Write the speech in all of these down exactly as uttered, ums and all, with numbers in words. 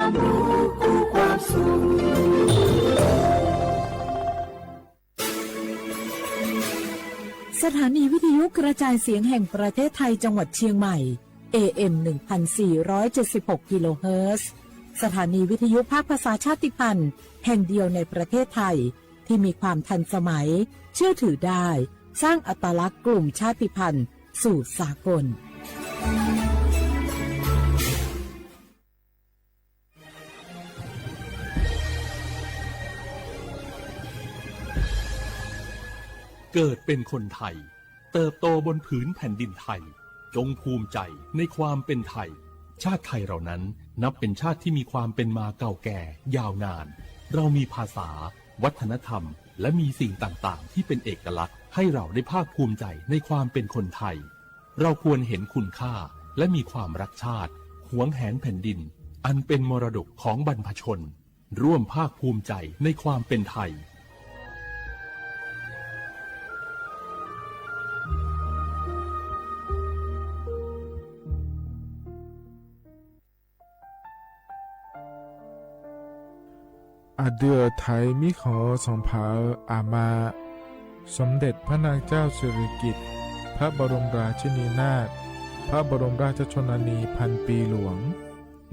สถานีวิทยุกระจายเสียงแห่งประเทศไทยจังหวัดเชียงใหม่ เอเอ็ม หนึ่งพันสี่ร้อยเจ็ดสิบหก กิโลเฮิรตซ์ สถานีวิทยุภาคภาษาชาติพันธุ์แห่งเดียวในประเทศไทย ที่มีความทันสมัย เชื่อถือได้ สร้างอัตลักษณ์กลุ่มชาติพันธุ์สู่สากล เกิดเป็นคนไทย เติบโตบนผืนแผ่นดินไทย จงภูมิใจในความเป็นไทย ชาติไทยเรานั้นนับเป็นชาติที่มีความเป็นมาเก่าแก่ยาวนาน เรามีภาษา วัฒนธรรม และมีสิ่งต่างๆ ที่เป็นเอกลักษณ์ให้เราได้ภาคภูมิใจในความเป็นคนไทย เราควรเห็นคุณค่าและมีความรักชาติ หวงแหนแผ่นดิน อันเป็นมรดกของบรรพชน ร่วมภาคภูมิใจในความเป็นไทย Aqdui-euq Taiq mirkhanq-eu sanqpaq-eu aqma, สมเด็จพระนางเจ้าสิริกิติ์ พระบรมราชินีนาถ พระบรมราชชนนีพันปีหลวง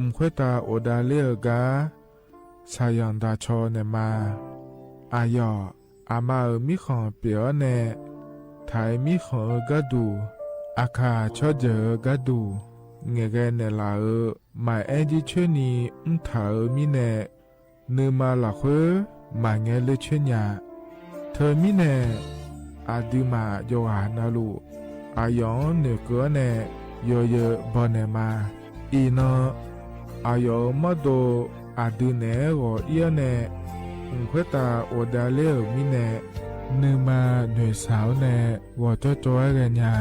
mq khoertav ghofdav ler-eu gar shaqzanq daqcaw naeqma. Aqyawf aqma-euq mirkhanq pyeuf-awr nae, Taiq mirkhanq-eu gharduq, aqkaq tsawrjeuq-eu gharduq ngaeqghae naeqlaf-euq maqaer jircoer ni mrtaq-euq mirnae, nuima lafkhoer maqngae ler coer nya. Teumirnae, aqduimaf yawqghaq navluf, aqyawf-anr noeqkeuv-awr nae yawzeu bawnaeq ma. Iqnan, aqyawf-euq mawrdo aqdui naeq-aer ghawq ir-awr nae, mq khoertav ghofdav ler-euq mirnae, nuima noeqshaq-awr nae ghawqjawr jawr-aer ghaenya.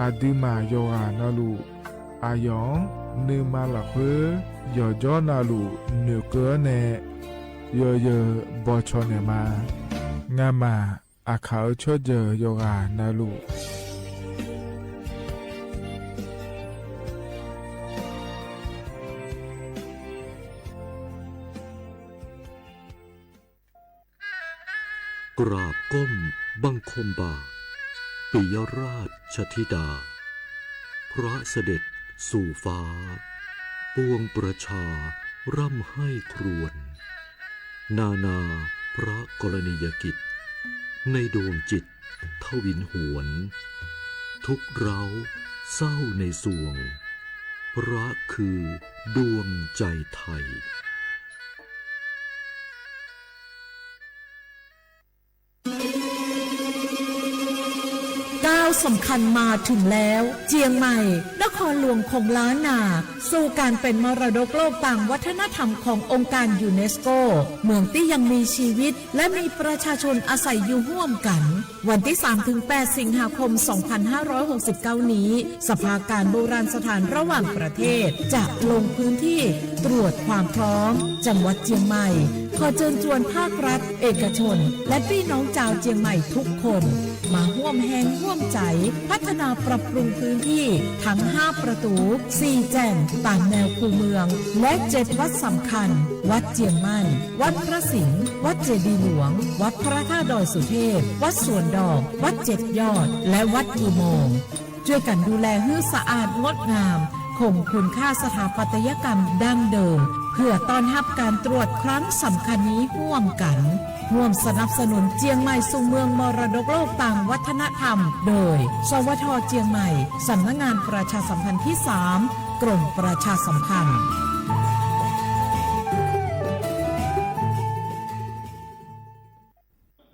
Aqduimaf yawqghaq navluf, aqyawf-anr nuima lafkhoer yawqjawr navluf noeqkeuv-awr nae yawzeu bawcaw naeqma. Ngamaf aqkaq-eu tsawrjeuq yawqghaq navluf กราบก้มบังคมบาท ปิยราชธิดา พระเสด็จสู่ฟ้า ปวงประชาร่ำไห้ครวญ นานาพระกรณียกิจ ในดวงจิตทวินหวน ทุกข์ร้าวเศร้าในสวง พระคือดวงใจไทย ก้าวสำคัญมาถึงแล้ว เจียงใหม่ นครหลวงของล้านนา สู่การเป็นมรดกโลกตามวัฒนธรรมขององค์การยูเนสโก เมืองที่ยังมีชีวิตและมีประชาชนอาศัยอยู่ร่วมกัน วันที่สามถึงแปด สิงหาคม สองพันห้าร้อยหกสิบเก้า นี้ สภาการโบราณสถานระหว่างประเทศ จะลงพื้นที่ตรวจความพร้อม จังหวัดเจียงใหม่ ขอเชิญชวนภาครัฐ เอกชน และพี่น้องชาวเจียงใหม่ทุกคน มาร่วมแฮงร่วมใจ๋ พัฒนาปรับปรุงพื้นที่ทั้งห้าประตู สี่แจ่ง ตามแนวคูเมือง และเจ็ดวัดสำคัญ วัดเจียงมั่น วัดพระสิงห์ วัดเจดีย์หลวง วัดพระธาตุดอยสุเทพ วัดสวนดอก วัดเจ็ดยอด และวัดอุโมงค์ ช่วยกันดูแลหื้อสะอาดงดงาม คงคุณค่าสถาปัตยกรรมดั้งเดิม เพื่อต้อนรับการตรวจครั้งสำคัญนี้ร่วมกัน ร่วมสนับสนุนเจียงใหม่สู่เมืองมรดกโลกตามวัฒนธรรม โดย สวท เจียงใหม่ สำนักงานประชาสัมพันธ์ที่สาม กรมประชาสัมพันธ์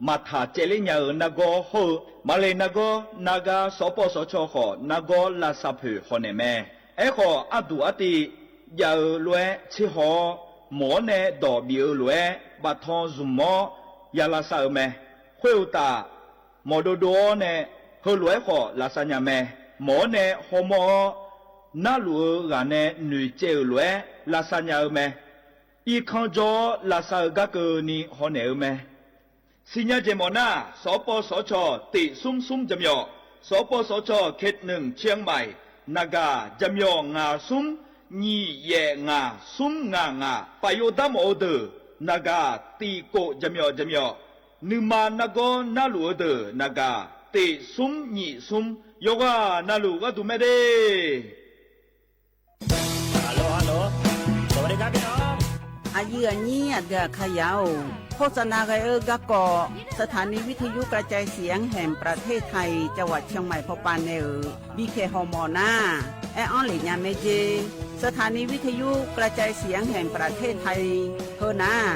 Maqtaq caevler nya-euq nargawr hawr-eu, maqle nargawr nargar sawqpawv sawqcaw khawf nargawr lavsav poeq hawnaeq mae. Aerkhawf, arduq artiv jav-eu lof-aer tserhaw-awr, mawq-awr nae dawq bif-eu lof-aer baftan zmq-awr ya lavsav-eu mae. Khoeruqtaf, mawq dovdov-awr nae heulof-aer khawf lavsav nya mae. Mawq-awr nae hawmawr-awr, narluf-eu ghaq nae noeqtsaev-euq lof-aer lavsav nya-eu mae. Irkanr jawr-awr lavsav-eu garkeuvni hawnaeq-eu mae. Siqnya jeq mawf nar, sawqpawv sawqcawq tiq smr smr jaqmyawf, sawqpawv sawqcawq เขตหนึ่ง เชียงใหม่ naqgaq jaqmyawf ngaq smr nyiq yaef ngaq smr ngaq ngaq, paf yov darmawf-eu deuq naqgaq tiq kof jaqmyawf jaqmyawf, nuima nargawr narluf-eu deuq naqgaq tiq smr nyiq smr, yawqghaq navluf gharduq mae de. Aqyuif aqnyir aqdui aqkaqyaq-or, โฆษณา ghae-eu garkawv สถานีวิทยุกระจายเสียงแห่งประเทศไทย จังหวัดเชียงใหม่ pawpav nae-euq bipyaeq hawmawf nar, aer-anr lef nya mae jer. สถานีวิทยุกระจายเสียงแห่งประเทศไทย heu nar,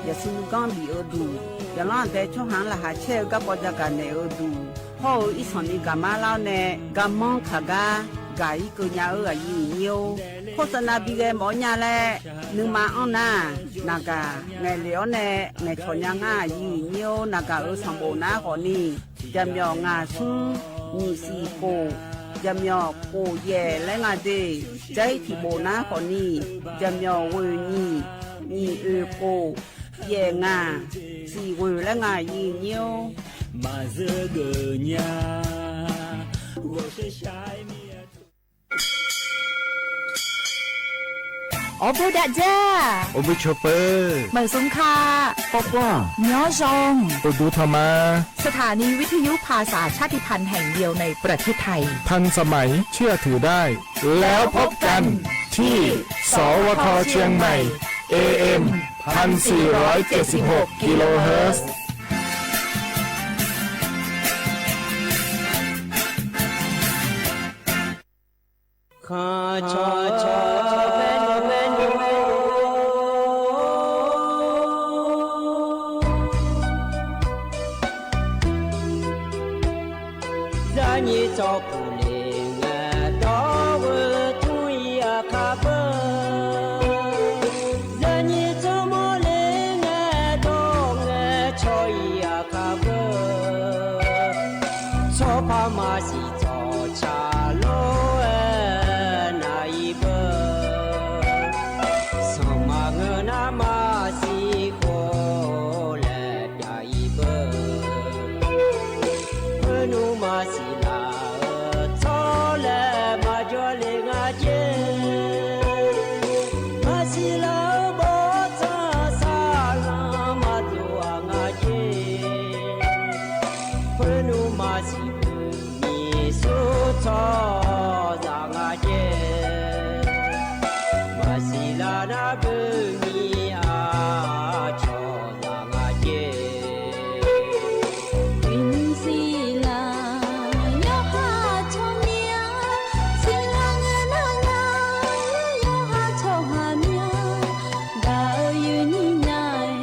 yaqsur nuiganr bif-eu duq, yaqlanr aqdae tsawrhaq-anr laqkhaq caer-eu garkawv jagaq naeq-eu duq hawr-eu irsanq ni gaqmar lar-awr nae, garmanr kaq gar gaq-ir keuv nya-eu aqyuif aqnyir-or, โฆษณา bi ghae mawf-awr nya laer nuima anr nar, naqgaq ngaeqlef-awr nae ngaeqcawq nya ngar aqyuif aqnyir-or, naqgaq-euq sanqbof nar khawfni, jaqmyawf ngaq smr nyiq siq kof, jaqmyawf kof yaef laer nga de. Jair tiq bof nar khawfni, jaqmyawf ghoeq nyiq, nyiq oeq kof, yaef ngaq, siq ghoeq laer nga aqyuif aqnyir-or. Maqzeur geuf nya, ghofshar shar-aer mir-a. Awrboer dav dzar, awrboer cawpeu, maqsmr ka, kawrkawr, myanr zan, uqduq tanqma. สถานีวิทยุภาษาชาติพันธุ์แห่งเดียวในประเทศไทย ทันสมัย เชื่อถือได้ แล้วพบกันที่ สวท เชียงใหม่ เอเอ็ม พันสี่ร้อยเจ็ดสิบหก กิโลเฮิรตซ์ Khanqcawq cawq baer nymr baer nymr-or, zarnyir tsawrpuq le ngae dawr-eu tmr-ir aqkar beu, zarnyir tsawrmawr le ngae dawr ngae caw-ir aqkar beu, tsawrpar maqsiq tsawqcaq lor-aer nav-ir beu, sanqma ngeur nar maqsiq khof laer pyav-ir beu, khoernmr maqsiq laf-eu tsawrlaeq maqjawr le nga jer, maqsiq laf-eu bawrtsanq saqlanq maqdov-aq nga jer, khoernmr maqsiq beu nyiq sur tsawrhaqzaq nga jer, maqsiq laf nar beu nyiq aqcawq zaq nga jer. Uiqnymr siqlaq yawqha tsawrmyanr, siqlaq ngae nar nga yawqha tsawrhaq myanr, gaq-eu yuifnyir nya-aer,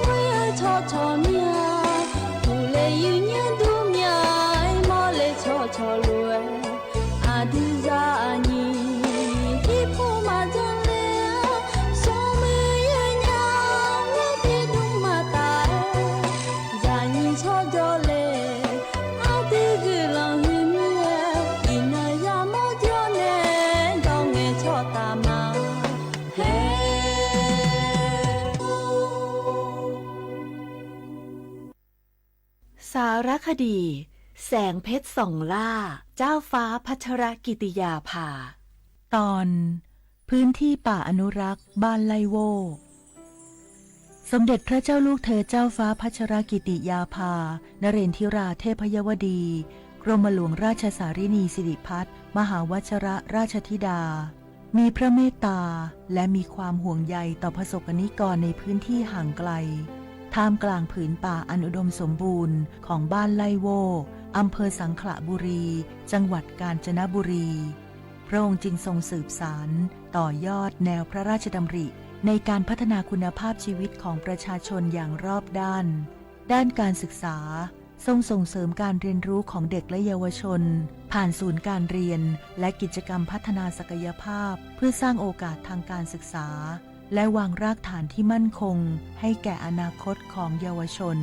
ghoer-eu tsawrcawq myanr, uqle yuifnyir dur myanr-aer, mawrle tsawrcawq lof-aer, aqdui zaqnyiq irpov maqjan le-a, smrmuiq yawnya, ghoer tiqdmr maqtaf-aer, zaqnyiq tsawrjawr le, aqdui guiqlanq huiqmir-aer, iqnan yamawr jawr nae, dawr ngae tsawrtaf ma. สารคดี แสงเพชรส่องล่า เจ้าฟ้าพัชรกิติยาภา ตอน พื้นที่ป่าอนุรักษ์บ้านไล่โว่ สมเด็จพระเจ้าลูกเธอเจ้าฟ้าพัชรกิติยาภา นเรนทิราเทพยวดี กรมหลวงราชสารินีสิริพัฒน์ มหาวชรราชธิดา มีพระเมตตา และมีความห่วงใยต่อประสบกนิกรในพื้นที่ห่างไกล ท่ามกลางผืนป่าอันอุดมสมบูรณ์ของบ้านไล่โว่ อำเภอสังขละบุรี จังหวัดกาญจนบุรี พระองค์จึงทรงสืบสานต่อยอดแนวพระราชดำริในการพัฒนาคุณภาพชีวิตของประชาชนอย่างรอบด้าน ด้านการศึกษา ทรงส่งเสริมการเรียนรู้ของเด็กและเยาวชน ผ่านศูนย์การเรียน และกิจกรรมพัฒนาศักยภาพ เพื่อสร้างโอกาสทางการศึกษา และวางรากฐานที่มั่นคงให้แก่อนาคตของเยาวชน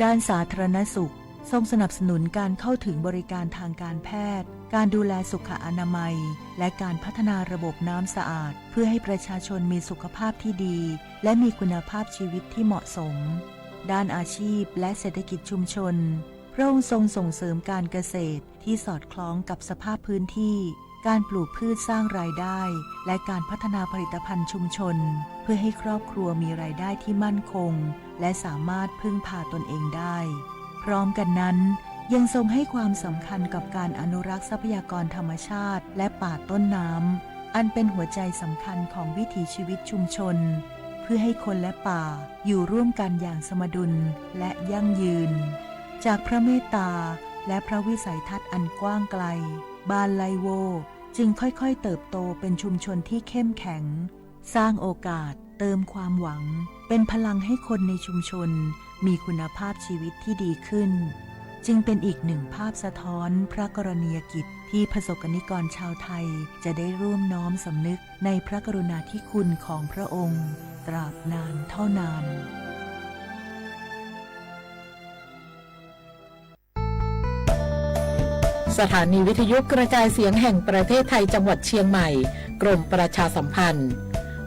ด้านสาธารณสุข ทรงสนับสนุนการเข้าถึงบริการทางการแพทย์ การดูแลสุขอนามัย และการพัฒนาระบบน้ำสะอาด เพื่อให้ประชาชนมีสุขภาพที่ดี และมีคุณภาพชีวิตที่เหมาะสม ด้านอาชีพและเศรษฐกิจชุมชน พระองค์ทรงส่งเสริมการเกษตรที่สอดคล้องกับสภาพพื้นที่ การปลูกพืชสร้างรายได้ และการพัฒนาผลิตภัณฑ์ชุมชน เพื่อให้ครอบครัวมีรายได้ที่มั่นคง และสามารถพึ่งพาตนเองได้ พร้อมกันนั้น ยังทรงให้ความสำคัญกับการอนุรักษ์ทรัพยากรธรรมชาติและป่าต้นน้ำ อันเป็นหัวใจสำคัญของวิถีชีวิตชุมชน เพื่อให้คนและป่าอยู่ร่วมกันอย่างสมดุลและยั่งยืน จากพระเมตตาและพระวิสัยทัศน์อันกว้างไกล บ้านไล่โว่จึงค่อยๆเติบโตเป็นชุมชนที่เข้มแข็ง สร้างโอกาส เติมความหวัง เป็นพลังให้คนในชุมชนมีคุณภาพชีวิตที่ดีขึ้น จึงเป็นอีกหนึ่งภาพสะท้อนพระกรณียกิจที่ประสบกนิกรชาวไทยจะได้ร่วมน้อมสำนึกในพระกรุณาธิคุณของพระองค์ตราบนานเท่านาน สถานีวิทยุกระจายเสียงแห่งประเทศไทยจังหวัดเชียงใหม่ กรมประชาสัมพันธ์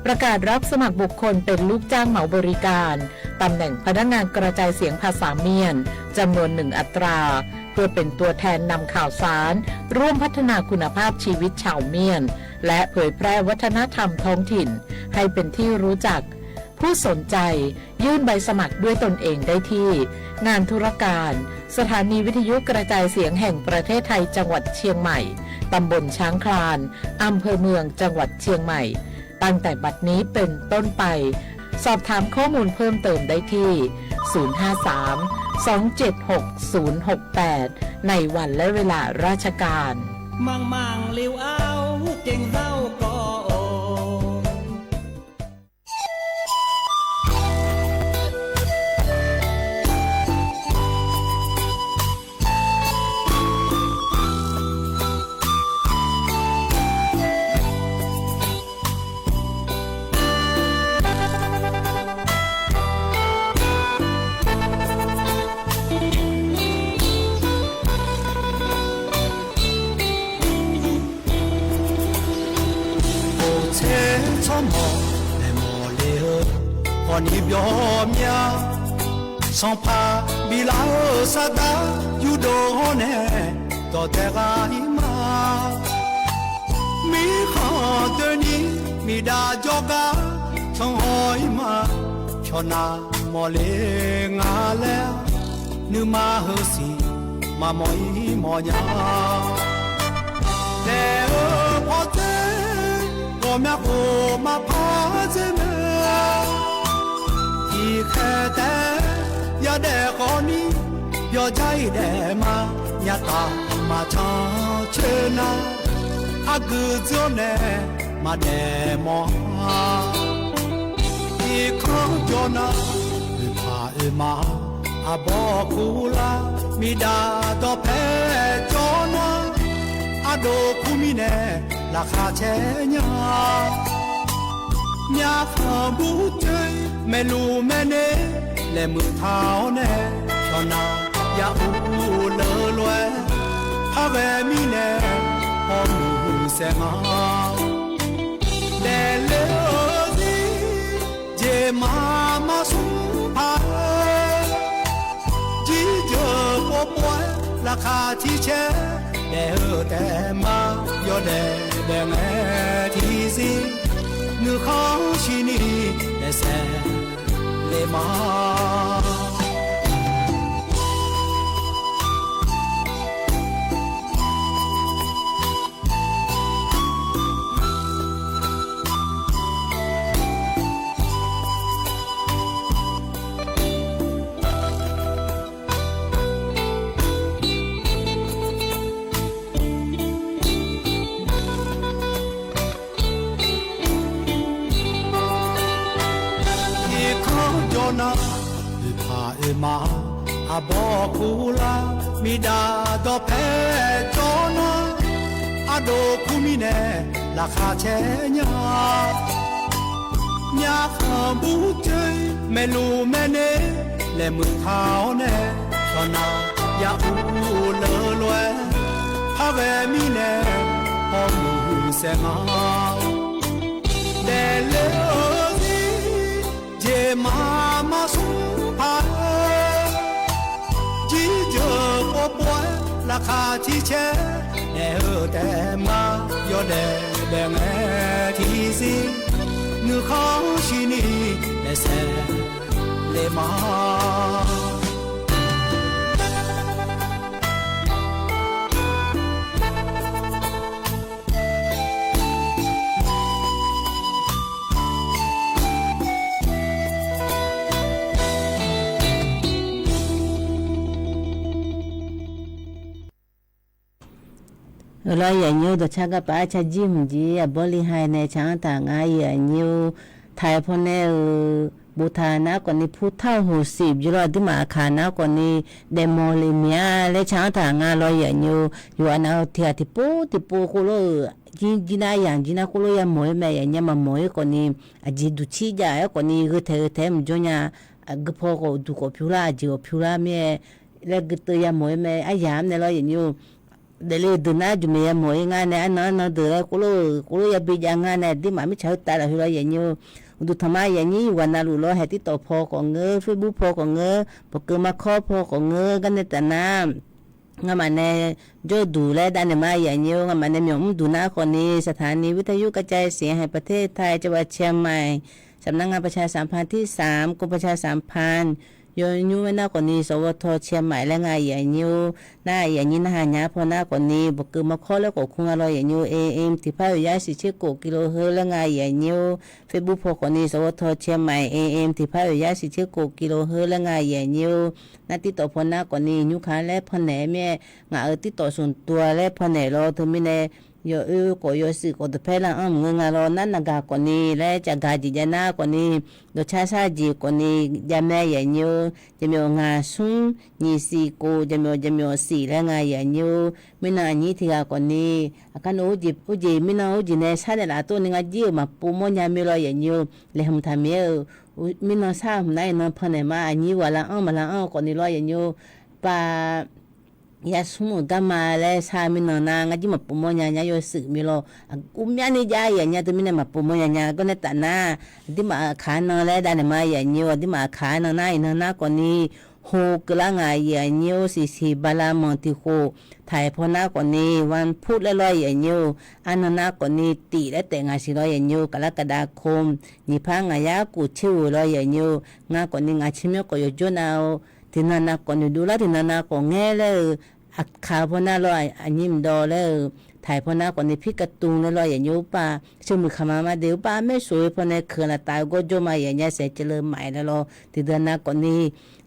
ประกาศรับสมัครบุคคลเป็นลูกจ้างเหมาบริการ ตำแหน่งพนักงานกระจายเสียงภาษาเมียน จำนวนหนึ่งอัตรา เพื่อเป็นตัวแทนนำข่าวสาร ร่วมพัฒนาคุณภาพชีวิตชาวเมียน และเผยแพร่วัฒนธรรมท้องถิ่น ให้เป็นที่รู้จัก ผู้สนใจ ยื่นใบสมัครด้วยตนเองได้ที่ งานธุรการ สถานีวิทยุกระจายเสียงแห่งประเทศไทยจังหวัดเชียงใหม่ ตำบลช้างคลาน อำเภอเมือง จังหวัดเชียงใหม่ ตั้งแต่บัดนี้เป็นต้นไป สอบถามข้อมูลเพิ่มเติมได้ที่ ศูนย์ห้าสาม สองเจ็ดหก ศูนย์หกแปด ในวันและเวลาราชการ Manqmanq lef-awr gengzar-eu kawv-or. Oqtser tsawrmawq naeq mawq le-eu, khawfni byawq mya. Sanqpaq biflar-eu sardar yurdov hawr nae dawqdae ghaq-ir ma. Mirkhanq doeni miqdav jawrgar canhaw-ir ma. Pyawqnav mawq le nga laer, nuima heusiq maqmawf-ir mawfnya. Daef-eu pawdzer ghawqmya khof maqpar dzer mae. Tiqkhaeq taef-aer yadaef khawfni, yawqjar-iq daef ma. Nyataf maqcan coer nar, argui dzeur-awr nae maqdaef mawf-a. Tiqkanr jawr nar, oeqpaq oeqma aqbawr kurlar, miqdav dawqpae jawr nar, ardov kur mirnae laqkhaq caer nya. Myavkhanq burcoer maeqluf maeqner laeqhmq taq-awr nae, pyawqnav ya ur leulof-aer, par ghae mirnae hawmuiq saeq nga. Daefle-eu zir jeq maqmar smr paq-aer, jirjeuq povpov-aer laqkhaq tiq caer daef-eu taef ma. Yawdaef daef ngae tiqzir, nuikhanr shirni daefsaef le ma. Tiqkanr jawr nar, oeqpaq oeqma aqbawr kurlar, miqdav dawqpae jawr nar, ardov kur mirnae laqkhaq caer nya. Myavkhanq burcoer maeqluf maeqner laeqhmq taq-awr nae, pyawqnav ya ur leulof-aer, par ghae mirnae hawmuiq saeq nga. Daefle-eu zir jeq maqmar smr paq-aer, jirjeuq povpov-aer laqkhaq tiq caer daef-eu taef ma. Daef daef ngae tiqsiq nuikhanr shirni daefsaef le ma. Euq lawr, yaeqnyir-or, dawqcar garpaf-aer carjir hmq jir aqbawr li ha nae tsaq-anr taq nga, yaeqnyir-or. Taq-aer pawnae-euq boftaq nar khawfni purtar hoqsiq bye lawr, aqduimaf aqkaq nar khawfni daefmawf le mya laer tsaq-anr taq nga lawr, yaeqnyir-or. Yawqha nav-eu tiqghaq tiqpov tiqpov khoerlof-euq jir jir nar yamq jir nar khoerlof yamawq-ir mae, yaeqnyir maqmawq-ir khawfni aqjeq duqcir jav-aer khawfni gheu taeq gheu taeq-aer mqjawr nya. Aqgeu paw khawf uqduq khawf pyur lar, aqjeq khawf pyur lar mir-aer laer gui teuv yamawq-ir mae, aryaq-anr nae lawr yaeqnyir-or. Daefle deuq nar jmq-eu yamawq-ir ngar nae arnan arnan deuq laer khoerlof-euq khoerlof yabi jav ngar nae aqduimaf mirtsaq khoertav lafkhoer lawr yaeqnyir-or. Uqduq tanqma yaeqnyir yawqghaq navluf lawr haeq TikTok paw khawf ngeur, Facebook paw khawf ngeur, bawqkeuv markawr paw khawf ngeur, gar nae taf nar ngamaf nae jawrduq laer davnaeq ma yaeqnyir-or. Ngamaf nae myawq mrduq nar khawfni สถานีวิทยุกระจายเสียงแห่งประเทศไทย จังหวัดเชียงใหม่ สำนักงานประชาสัมพันธ์ที่สาม กรมประชาสัมพันธ์ yawnymr-aer nar khawfni สวท. เชียงใหม่ laer nga yaeqnyir-or. Nar yaeqnyir narhaq nya paw nar khawfni bawqkeuv markawr laer khawf kur nga lawr yaeqnyir-or, AM tiqpar oeq yar shiq tser khof กิโลเฮิรตซ์ laer nga yaeqnyir-or. Facebook paw khawfni สวท. เชียงใหม่ AM tiqpar oeq yar shiq tser khof กิโลเฮิรตซ์ laer nga yaeqnyir-or. Nar TikTok paw nar khawfni nymrkaq laer pannaeq-aer mir-aer ngaq-euq TikTok smq tuv-a laer pannaeq lawr teumirnae yawoer khawf yawshuif khawf dawqpaer lar-anr maqngeur nga lawr nar naqgaq khawfni laer cafgaq jeq jav nar khawfni dawqcar sar jeq khawfni javmae yaeqnyir-or. Jaqmyawf ngaq smr nyiq siq khof jaqmyawf jaqmyawf siq laer nga yaeqnyir-or. Mirnan aqnyir tiq ghaq khawfni aqkar nawr urjeq mirnan urjeq nae sharnaeq laf tov ni ngar jir-euq maqpov mawrnya mir lawr yaeqnyir-or. Laeqhmq taqmir-eu mirnan sar hmq nar iqnan pannaeq ma, aqnyir ghaq lar-anr maq lar-anr-eu khawfni lawr yaeqnyir-or. Pav yasmr-euq garma laer sar mirnan nar ngar jir maqpov mawrnya nya yawshuif mir lawr. Aqkuv myavni jav yaeqnyir teumirnae maqpov mawrnya nya gar nae taf nar aqduimaf aqkaq nan laer davnaeq ma yaeqnyir-or. Aqduimaf aqkaq nan nar iqnan nar khawfni hokeuv lar nga yaeqnyir-or. Siqsiq bala manq tiq khof taq-aer paw nar khawfni วันพุธ laer lawr yaeqnyir-or. Arnan nar khawfni tif laer taef nga siq lawr yaeqnyir-or. กรกฎาคม nyiq par ngaq yar khof tser ghoeq lawr yaeqnyir-or. Ngar khawfni ngaq tser myanr khawf yawjawr nav-eu tiqnan nav khawf noeqdov lar tiqnan nav khawf ngaer laer-eu aqkaq paw nar lawr aqnyir mqdawv laer-eu taq-aer paw nar khawfni พิกระตุง laer lawr yaeqnyir-or. Pav sheuqmuiq kaqma ma de-eu pav maershoq-eu paw nae keuq laf taf-eu gawrjawr ma yaeqnyir saeq ceuv leu maqaer laer lawr tiqdeuq nav khawfni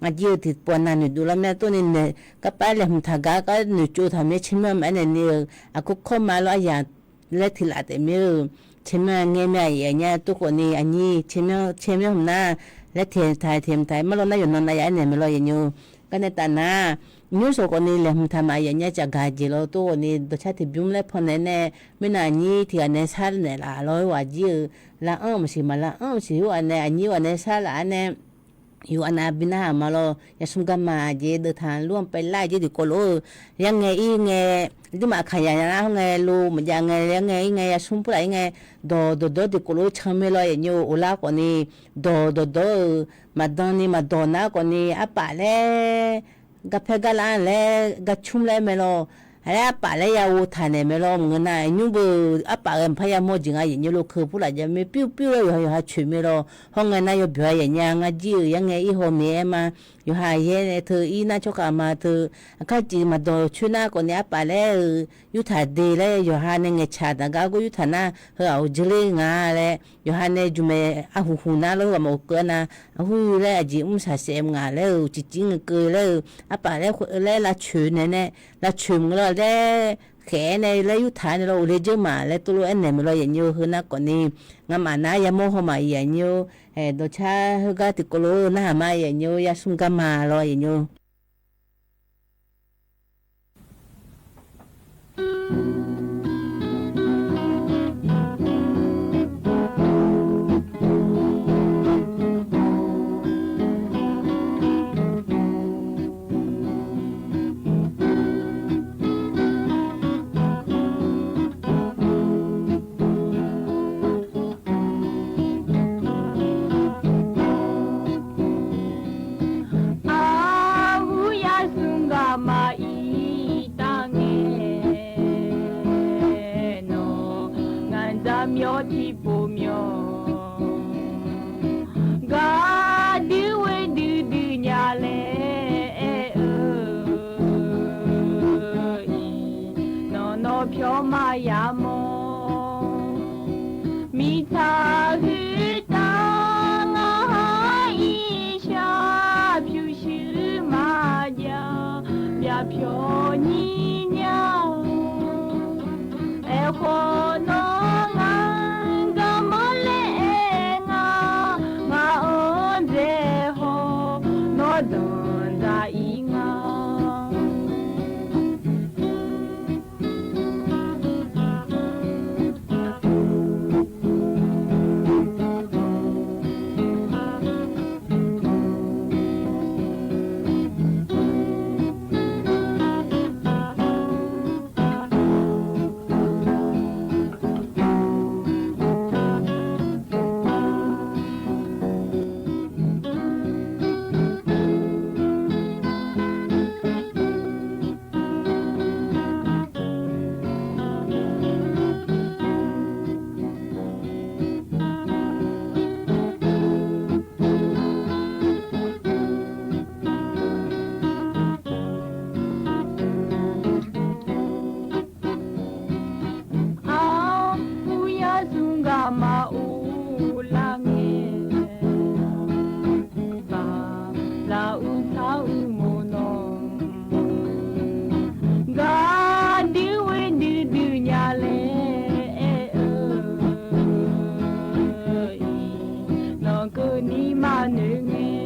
ngar jir-eu tiqpov nav noeqdov lar mir-a tov ni nae garpav laeqhmq taq gar gar noeqtsov taq mir tser myanr maqaer naeq ni-eu aqkawr kawr ma lawr aryaq laer tiq laf taef mir-eu tser myanr ngaer mir-a yaeqnyir tov khawfni aqnyir tser myanr hmq nar laer taeq taq taeq taq mar lawr nar yawqnan nav yaf-aer naeq mae lawr yaeqnyir-or. Gar nae taf nar nymr shawq khawfni laeqhmq taq ma yaeqnyir cafgaq jeq lawr tov khawfni dawqcar tiqbymr laer pannaeq nae mirnan aqnyir tiq ghaq nae sharnaeq laf lawr-aer ghaq jir-eu lar-anr maqsiq maq lar-anr maqsiq-eu ghaq nae aqnyir ghaq nae sharlaf-aer nae yawqha nav bi narhaq ma lawr. Yasmr garma jeq deuv taq lur-anr paelar jeq tiqkawv lof-eu yarngae ir ngae aqduimaf aqkaq yaq nar hawr ngae lo maqjav ngae yarngae ir ngae yasmr purlaf ir ngae dawq dawqdawr tiqkawv lof-eu can mir lawr yaeqnyir-or. Lar khawfni dawq dawqdawr-euq maqdan ni maqdawq nar khawfni arpaf laer garpaer garlar-anr laer garcmr laer mae lawr. Laer arpaf laer yaghof taq naeq mae lawr maqngeur nar nymr beu arpaf ghae maqpar yamawr jeq nga yaeqnyir-or. Keuq purlaf jav mir pyur pyur laer yawqha yawqha coeq mir lawr. Hawr ngae nar yawbyawq-a yaeqnyir ngar jir-euq yarngae ir haw mir-aer ma. Yawqha yaer nae teu ir nar tsawrkhav ma teu aqkar jeq maqdawq coer nar khawfni arpaf laer-eu yurtaq de laer yawqha nae ngaeqcaq taq gar gawr yurtaq nar heu-aq uqdzeur ler nga laer yawqha nae juq mae arhuq huq nar lawr heu-aq maqghov keuv-a nar arhuq laer aqjeq mr saqsaef ngaq laer-eu uqcif cif ngae keuv laer-eu arpaf laer khoer laer lavcoeq naeq nae lavcoeq maqngeur lawr laer khaef-aer nae laer yurtaq-aer nae lawr uqle dzeur maq laer tov lof-aer naeq mae lawr yaeqnyir-or. Heu nar khawfni ngamaf nar yamawr haw maq yaeqnyir-or. Dawqcar heugar tiqkawv lof-eu narhaq ma yaeqnyir-or. Yasmr garma lawr yaeqnyir-or. ni maqnoeq ngae,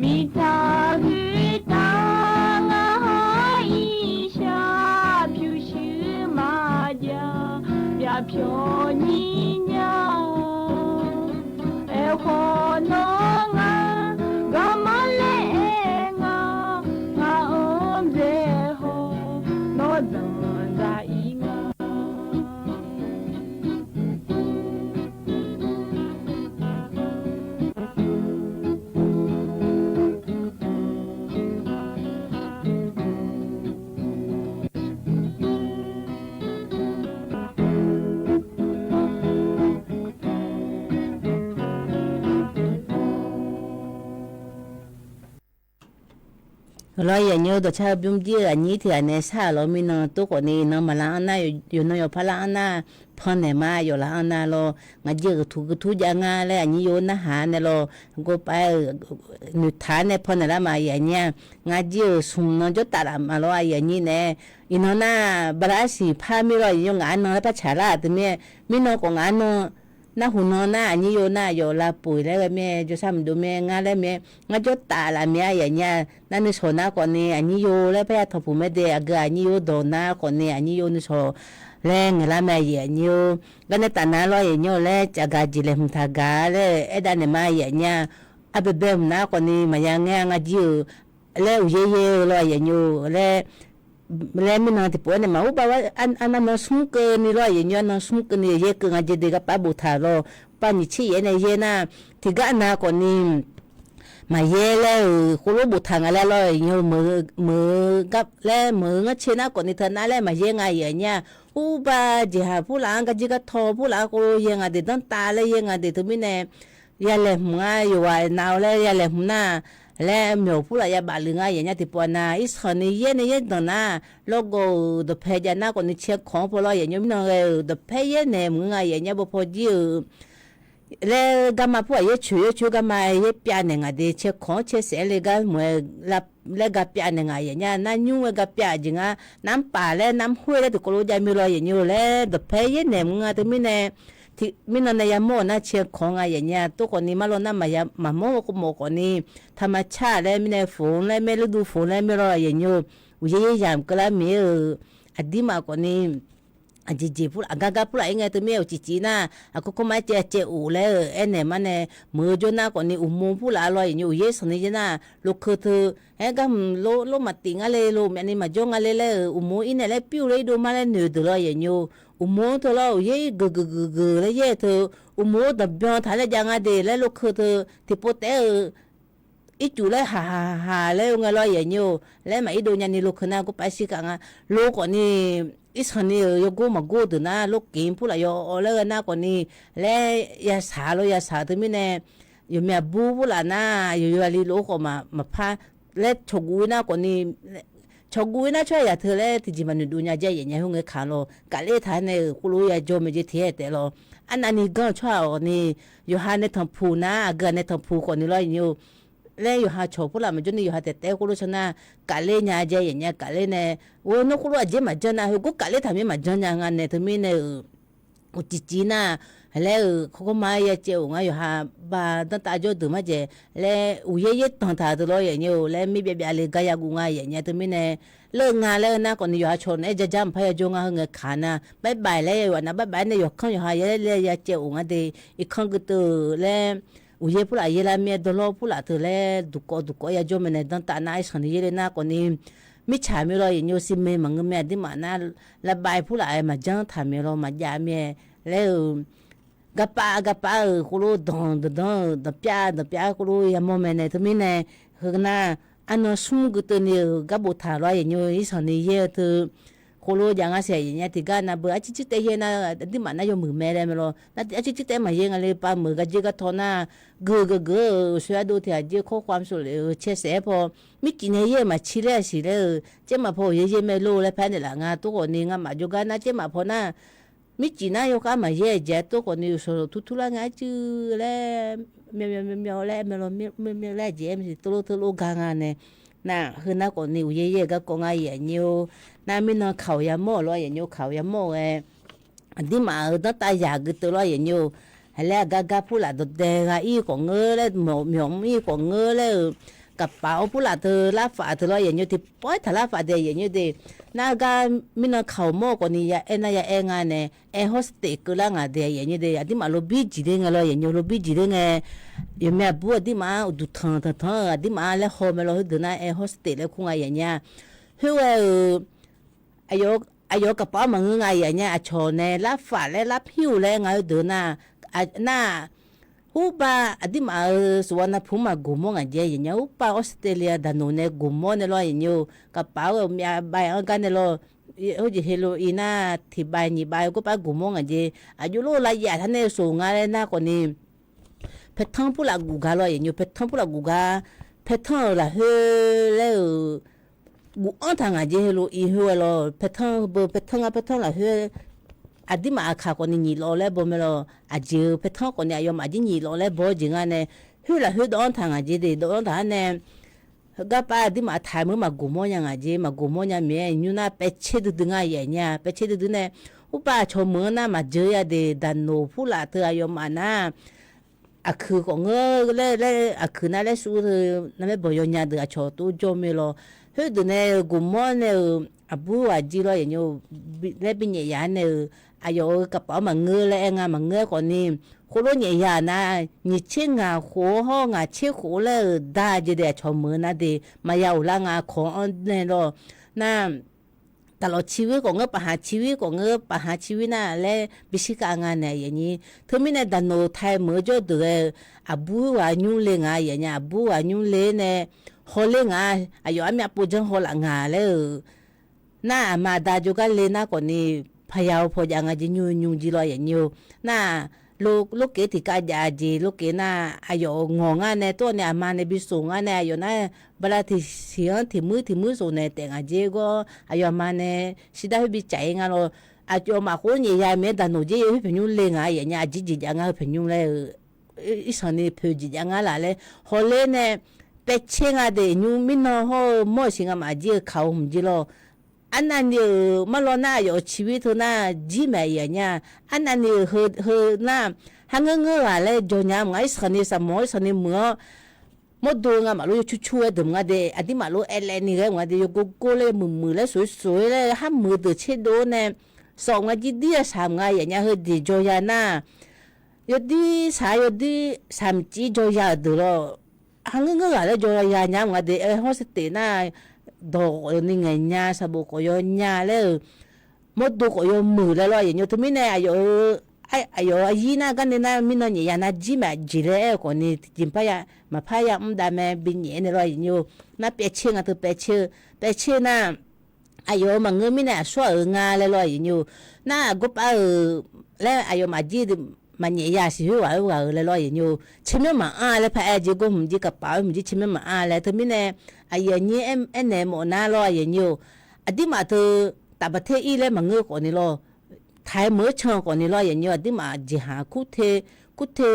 miqtaq ghoeqtaf ngar hawr-ir shaq, pyurshuir maqjav, byavpyawq nyir nya-awr. Aerkhawf nawr ngar garma laer aer nga, ngaq-anr dzae haw, nawr danqdzaq-ir nga. Lawr, aqyuif aqnyir dawqcar bymr jir-eu aqnyir tiq ghaq nae shar-euq lawr, mirnan tov khawf ni nan maqlar anr nar, yawqnan yawqpar lar anr nar, pannaeq ma, yawf lar anr nar lawr. Ngaq jir-euq tuq gui tur jav ngar laer aqnyir yo narhaq nae lawr, gorpav-eu noeqtaq nae pannaeq lar ma, aqyuif aqnyir-aq. Ngaq jir-euq smq nan jawrtaf laf ma lawr, aqyuif aqnyir nae. Iqnan nar, bala arsiq par mir lawr, aqyuif aqnyir ngaq-anr nan laer par tsaq lar-aq teu mir-aer, mirnan khawf ngaq-anr nan, narhaq nan nar aqnyir yo nar yawf lavpoeq laer ghae mir-aer, jawrshar maqdov mir-aer, ngar laer mir-aer, ngar jawrtaf laf mir-aer, aqyuif aqnyir-aq. Nar nuishawq nar khawf ni aqnyir yo laer parya tanqpuq mae de, aqgeu aqnyir yo dawq nar khawf ni aqnyir yo nuishawq laer ngaeq lar mae, aqyuif aqnyir-or. Garnae taf nar lawr, aqyuif aqnyir-or, laer cafgaq jeq laeqhmq taq gaq laer aerdav naeq ma, aqyuif aqnyir-aq. Arbaebae hmq nar khawf ni maqya ngaer-a, ngaq jir-euq laer uqyaer yaer-eu lawr, aqyuif aqnyir-or, laer laer mirnan tiqpov-aer nae maqhur bav-aer, arnan nan smr keuvni lawr, aqyuif aqnyir, arnan smr keuvni yaer keuv nga jeq de garpav boftaq lawr, pav nyiq tser yaef-aer nae yaer nar, tiqgar nav khawf ni maqyaer laer-euq khoerlof boftaq nga laer lawr, aqyuif aqnyir-or, meuq-eu laer meuq-eu ngar cae nar khawf ni teu nar laer maqyaer nga, aqyuif aqnyir-aq. Hur bav jeqhaq purlaf-anr garjir gartaw purlaf-anr khoerlof yaer nga de, danrtav laer yaer nga de, teumirnae yalaeqhmq-a, yawqghaq nav-eu laer yalaeqhmq nar, laer myawq purlaf yabaf luf nga, aqyuif aqnyir, tiqpov-a nar, irsanq ni yaer nae yaer danq nar, lawrgawv-euq dawqpae jav nar khawf ni cae kanq-anr paw lawr, aqyuif aqnyir, mirnan ghae-euq dawqpae yaer naeq mq-eu nga, aqyuif aqnyir, bawpaw jir-euq laer garma purlaf yaer coeq yaer coeq garma yaer pyav naeq nga de, cae kanq-anr cae saef-aer le gar mq-aer laer gar pyav naeq nga, aqyuif aqnyir, nar nymr-aer gar pyav jeq ngar, narmr paf laer narmr khoer laer tiqkawv lof jav mir lawr, aqyuif aqnyir-or, laer dawqpae yaer naeq mq-eu nga teumirnae, mirnan nae yamawr-euq nar cae kanq-anr nga, aqyuif aqnyir, tov khawf ni marlawr nar maqya maqmawr-eu khawf mawf khawf ni, taqmaqtsaq laer mirnae foq-anr laer mae, lurdu foq-anr laer mae lawr, aqyuif aqnyir-or, uqyaer yaer yamq keuvlar mir-eu, aqdirmaf khawf ni aqjeq jeq purlaf, aqgar gar purlaf-ir ngae teumirnae uqcif cif nar, aqkawr kawrma-aer caev caev of laer-eu aernaeq mar nae, meuq-eu jawr nar khawf ni uqmov purlaf lawr, aqyuif aqnyir, uqyaer sanq ni yaer nar, lokeu teu, aer gar hmq lor lor maqtif ngar le, lor myavni maqjawr nga le laer-euq uqmov-anr irnaeq laer pyur laer irdov mar laer noeq deuq lawr, aqyuif aqnyir-or, uqmov-anr teu lawr, uqyaer geuq geuq geuq geuq laer yaer-eu teu, uqmov-anr danqbyan taq laer jav nga de laer lokeu teu, tiqpov taef-eu ircuf laer haq haq haq laer oe ngae lawr, aqyuif aqnyir-or, laer maq irdov nyani lokeu nar gorpav shir khav nga, lo khawf ni, irsanq ni-euq yawgor maqgor deuq nar, lorkiq purlaf yaw awv laer ghae nar khawf ni, laer yasaq lawr, yasaq teumirnae, yawqmyaq bur purlaf nar, yawqyawq aqli lof-aer khawf maqpar laer cawqguv-ir nar khawf ni, cawqguv-ir nar tsawrhaq yaq teu laer tiqjeq maqnoeq dov nya jae, aqyuif aqnyir, heu ngae kaq lawr, kavler taq nae-euq khoerlof-aer ya jawr mae jeq tiq-aer taef lawr, arnavni ganr-eu tsawrhaq awq ni, yawqha nae tanqpuq nar, aqgeu-aq nae tanqpuq khawf ni lawr, aqyuif aqnyir-or, laer yawqha cawq purlaf maqjawr ni yawqha taef taef-aer khoerlof shar nar, kavler nya jae, aqyuif aqnyir, kavler nae, or nawr khoerlof aqjeq maqjanr nar, heugor kavler taq mir maqjanr nya nga nae teumirnae-euq uqcif cif nar, laer-euq kawrkawr ma-aer ya caev of ngar, yawqha ba danrtav jawr deuq marjaeq laer uqyaer yaer danq taq deuq lawr, aqyuif aqnyir-or, laer mir byav byav le gar yaguv nga, aqyuif aqnyir, teumirnae, leur nga laer-eu nar khawf ni yawqha cawq naeq-aer jar jar maqpar ya jawr ngar, heu ngae kaq nar, bye bye laer yawqha nar, bye bye nae yawqkanr yawqha ya laer ya caev of ngar de, irkanr gui teu laer, uqyaer purlaf yaer lar mir-aer dawrlawr purlaf teu laer duqkawv duqkawv ya jawr mae nae danrtav nar, irsanq ni yaer le nar khawf ni, mirtsaq mir lawr, aqyuif aqnyir-or, sirmae maqngeur mae, aqdirmaf nar, labav purlaf-aer maqjanr taq mae lawr, maqjav mir-aer laer-euq garpav garpav-euq khoerlof danq danqdanr-euq danqpyav danqpyav khoerlof yamawr mae nae teumirnae, heu nar, arnan smr gui teu ni-euq gar boftaq lawr, aqyuif aqnyir-or, irsanq ni yaer-eu teu khoerlof jav ngar saeq, aqyuif aqnyir, tiqgar nar beu arcir cir taef yaer nar, aqdirmaf nar yawmuiq mae laer mae lawr, nar arcir cir taef maqyaer nga le, pav meuq gar jir gar taw nar, geuq geuq geuq-eu uqshoe ardov tiq ghaq jir-eu ข้อความส่วน le-eu cae saef-aer paw, mircif nae yaer-eu maqcir laer-a siq laer-euq caermaf paw uqyaer yaer mae lor laer paer naeqlaf nga, tov khawf ni ngamaf jawrgar nar caermaf paw nar, mircif nar yawkhav maqyaer-eu jeq-aer tov khawf ni uqshawq tur tur lar ngae arcuiv laer, myav myav myav laer mae lawr, myav myav laer jeq-aer maqsiq teulof teulof gar nga nae, nar heu nar khawf ni uqyaer yaer-eu garkawv ngar, aqyuif aqnyir-or, nar mirnan kaq-awq yamawr-euq lawr, aqyuif aqnyir-or, kaq-awq yamawr-eu ghae, aqdirmaf-euq danrtav yaq gui teu lawr, aqyuif aqnyir-or, Aqlaer aqgar gar purlaf dawqdae gha ir khawf ngeur laer, myawq myawq mr ir khawf ngeur laer-euq, kaqpaf-awr purlaf teu larfaf teu lawr yaeqnyoer tiqpawf-aer taq larfaf dae yaeqnyoer de. Nar gar mirnan kaq-awq mawr-eu khawfni ya aer nar ya aer nga nae, air hawr saftaeq keuvlar ngaq de yaeqnyoer de. Aqdirmaf lobir jeq ler ngae lawr yaeqnyoer, lobir jeq ler ngae, yawqmya aqbur aqdirmaf-anr uqduq tanq tanq tanq-eu aqdirmaf-anr laer haw mae lawr. Khoerdeuq nar air hawr saftaeq laer kur nga yaeqnyoer-a. Khoerghae-euq aqyawf-eu kaqpaf-anr maqngeur nga yaeqnyoer, aqcawq nae larfaf laer larpir-euq laer nga khoerdeuq nar, nar-aq, urpav aqdirmaf-euq suqwanapu maqgoq mawr ngaq jeq yaeqnyoer, urpav Australia daqnoq nae goq mawr nae lawr yaeqnyoer-eu, kaqpaf-awr ghawqmyav bav-anr gar nae lawr, khoerjeq heroin nar tiqbav nyiq bav gawrpav goq mawr ngaq jeq, aqjox lor lavyaf tar nae soq nga laer nar khawfni, paertanr purlaf guf gar lawr yaeqnyoer, paertanr purlaf guf gar, paertanr-euq lafkhoer laer-euq guf-anr taq ngaq jeq heroin khoerghae lawr, paertanr beu paertanr ngar paertanr lafkhoer, aqdirmaf aqkaq khawfni nyiq lawf laer baw mae lawr, aqjeq-eu paertanr khawfni aqyawfmaf jir nyiq lawf laer baw-awr jeq nga nae, khoer lafkhoer dawv-anr taq ngaq jeq de, dawv-anr taq-ar nae, garpav aqdirmaf taq-aer meuq maqgoq mawr nya ngaq jeq, maqgoq mawr nya maeq-aer nymr nar paevtser duidui nga yaeqnyoer-a, paevtser duidui nae, urpav aqcawq meuq-anr nar maqjeur ya de, daqnoq purlaf teu aqyawfmaf nar, aqkuiq khawf ngeur laer laer aqkuiq nar laer suf-eu teu, narmaer bawq yawnya deuq aqcawq tov jawr mae lawr. Khoerdeuq nae-euq goq mawr nae-euq aqbur ghaq jir lawr yaeqnyoer, laer binyaef yaf-aer nae-euq, aqyawf-euq kaqpaf-anr maqngeur laer aer nga maqngeur khawfni, khoerlof nyaef ya nar, nyiq tser ngaq khof hawr ngaq tser khof laer-euq dar jeq de aqcawq meuq nar de, maqya uq lar nga kawq-anr nae lawr. Nar, taqlawq ciqwir khawf ngeur, paqhaq ciqwir khawf ngeur, paqhaq ciqwir nar laer bishir khav nga nae yaeqnyoer. Teumirnae daqnoq tai meuq-eu jawr deuq ghae-eu, aqbur ghaq nymr le nga yaeqnyoer, aqbur ghaq nymr le nae, hawler nga, aqyawf armyav pov janr hawlaf nga laer-euq. Nar aqma aqda jawrgar le nar khawfni, paqya-eu paw jav nga jeq nymr nymr jir lawr yaeqnyoer-eu. Nar, lorkev tiqkav jav jeq lorkev nar, aqyawf-euq ngawq ngar nae tov-awr nae aqma nae bi soq ngar nae aqyawf nar, bala tiqsiq-anr tiqmuir tiqmuir soq naeq taef ngaq jeq gawr aqyawf aqma nae shir dar khoer bi tsaf-ir nga lawr. Aqyawfmaf khoer nyaef ya maeq-aer daqnoq jeq yaw khoer paeqnymr le nga yaeqnyoer, aqjeq jeq jav ngar heu paeqnymr laer-eu, irsanq ni poeq jeq jav ngar laf laer hawler nae, paevtser nga de nymr mirnan hawr-eu mawr-euq siq ngamaf jir-eu kaq-eu hmq jir lawr. Arnavni-euq marlawr nar aqyawf-euq ciqwir teu nar jir maeq yaeqnyoer-a. Arnavni-euq heu heu nar, har ngeur ngeur ghaq laer jawr nya mq nga, irsanq ni saqmawq-awr irsanq ni muiq-awr, mawrdo ngamaf lof yawcur cur-aer deuq mq nga de, aqdirmaf lof aerlaevni ghae mq nga de, yawgor gor laer muiq muiq laer soq soq-aer laer har muiq-eu deuq tserdov-awr nae, sawq nga jir dir-a saq mq nga yaeqnyoer, heu jeq jawr ya nar, yawdir saq-a yawdir saq mq cif jawr ya-euq deuq lawr. Har ngeur ngeur ghaq laer jawr ya nya mq nga de, aer hawr saftaeq nar, dawq khawf ni ngaeq nya, saqbof khawf yaw nya laer-euq, mawrdo khawf yawmuiq laer lawr yaeqnyoer. Teumirnae aqyawf-eu, aqyawf-eu aqyir nar garnae nar mirnan nyaef ya nar jir maeq jeq laer aer-eu khawfni tiqjeq maqpar ya mr dav mae binyaef nae lawr yaeqnyoer. Nar paevtser nga teu paevtser-eu, paevtser nar, aqyawf-euq maqngeur mirnae aqsur-aq-euq nga laer lawr yaeqnyoer. Nar aqgawr pav-euq laer aqyawfmaf jir maqnyaef ya siq khoerghaq khoerghaq-euq laer lawr yaeqnyoer. Tsermyanr maqanr laer paraer jeq gawr hmq jir kaqpaf-eu hmq jir tsermyanr maqanr laer teumirnae, aqyuif aqnyir aernaeq mawf nar lawr yaeqnyoer-eu. Aqdirmaf teu tafbaqter ir laer maqngeur khawfni lawr, taq-aer meuq-eu can khawfni lawr yaeqnyoer, aqdirmaf jeqhaq kurte kurte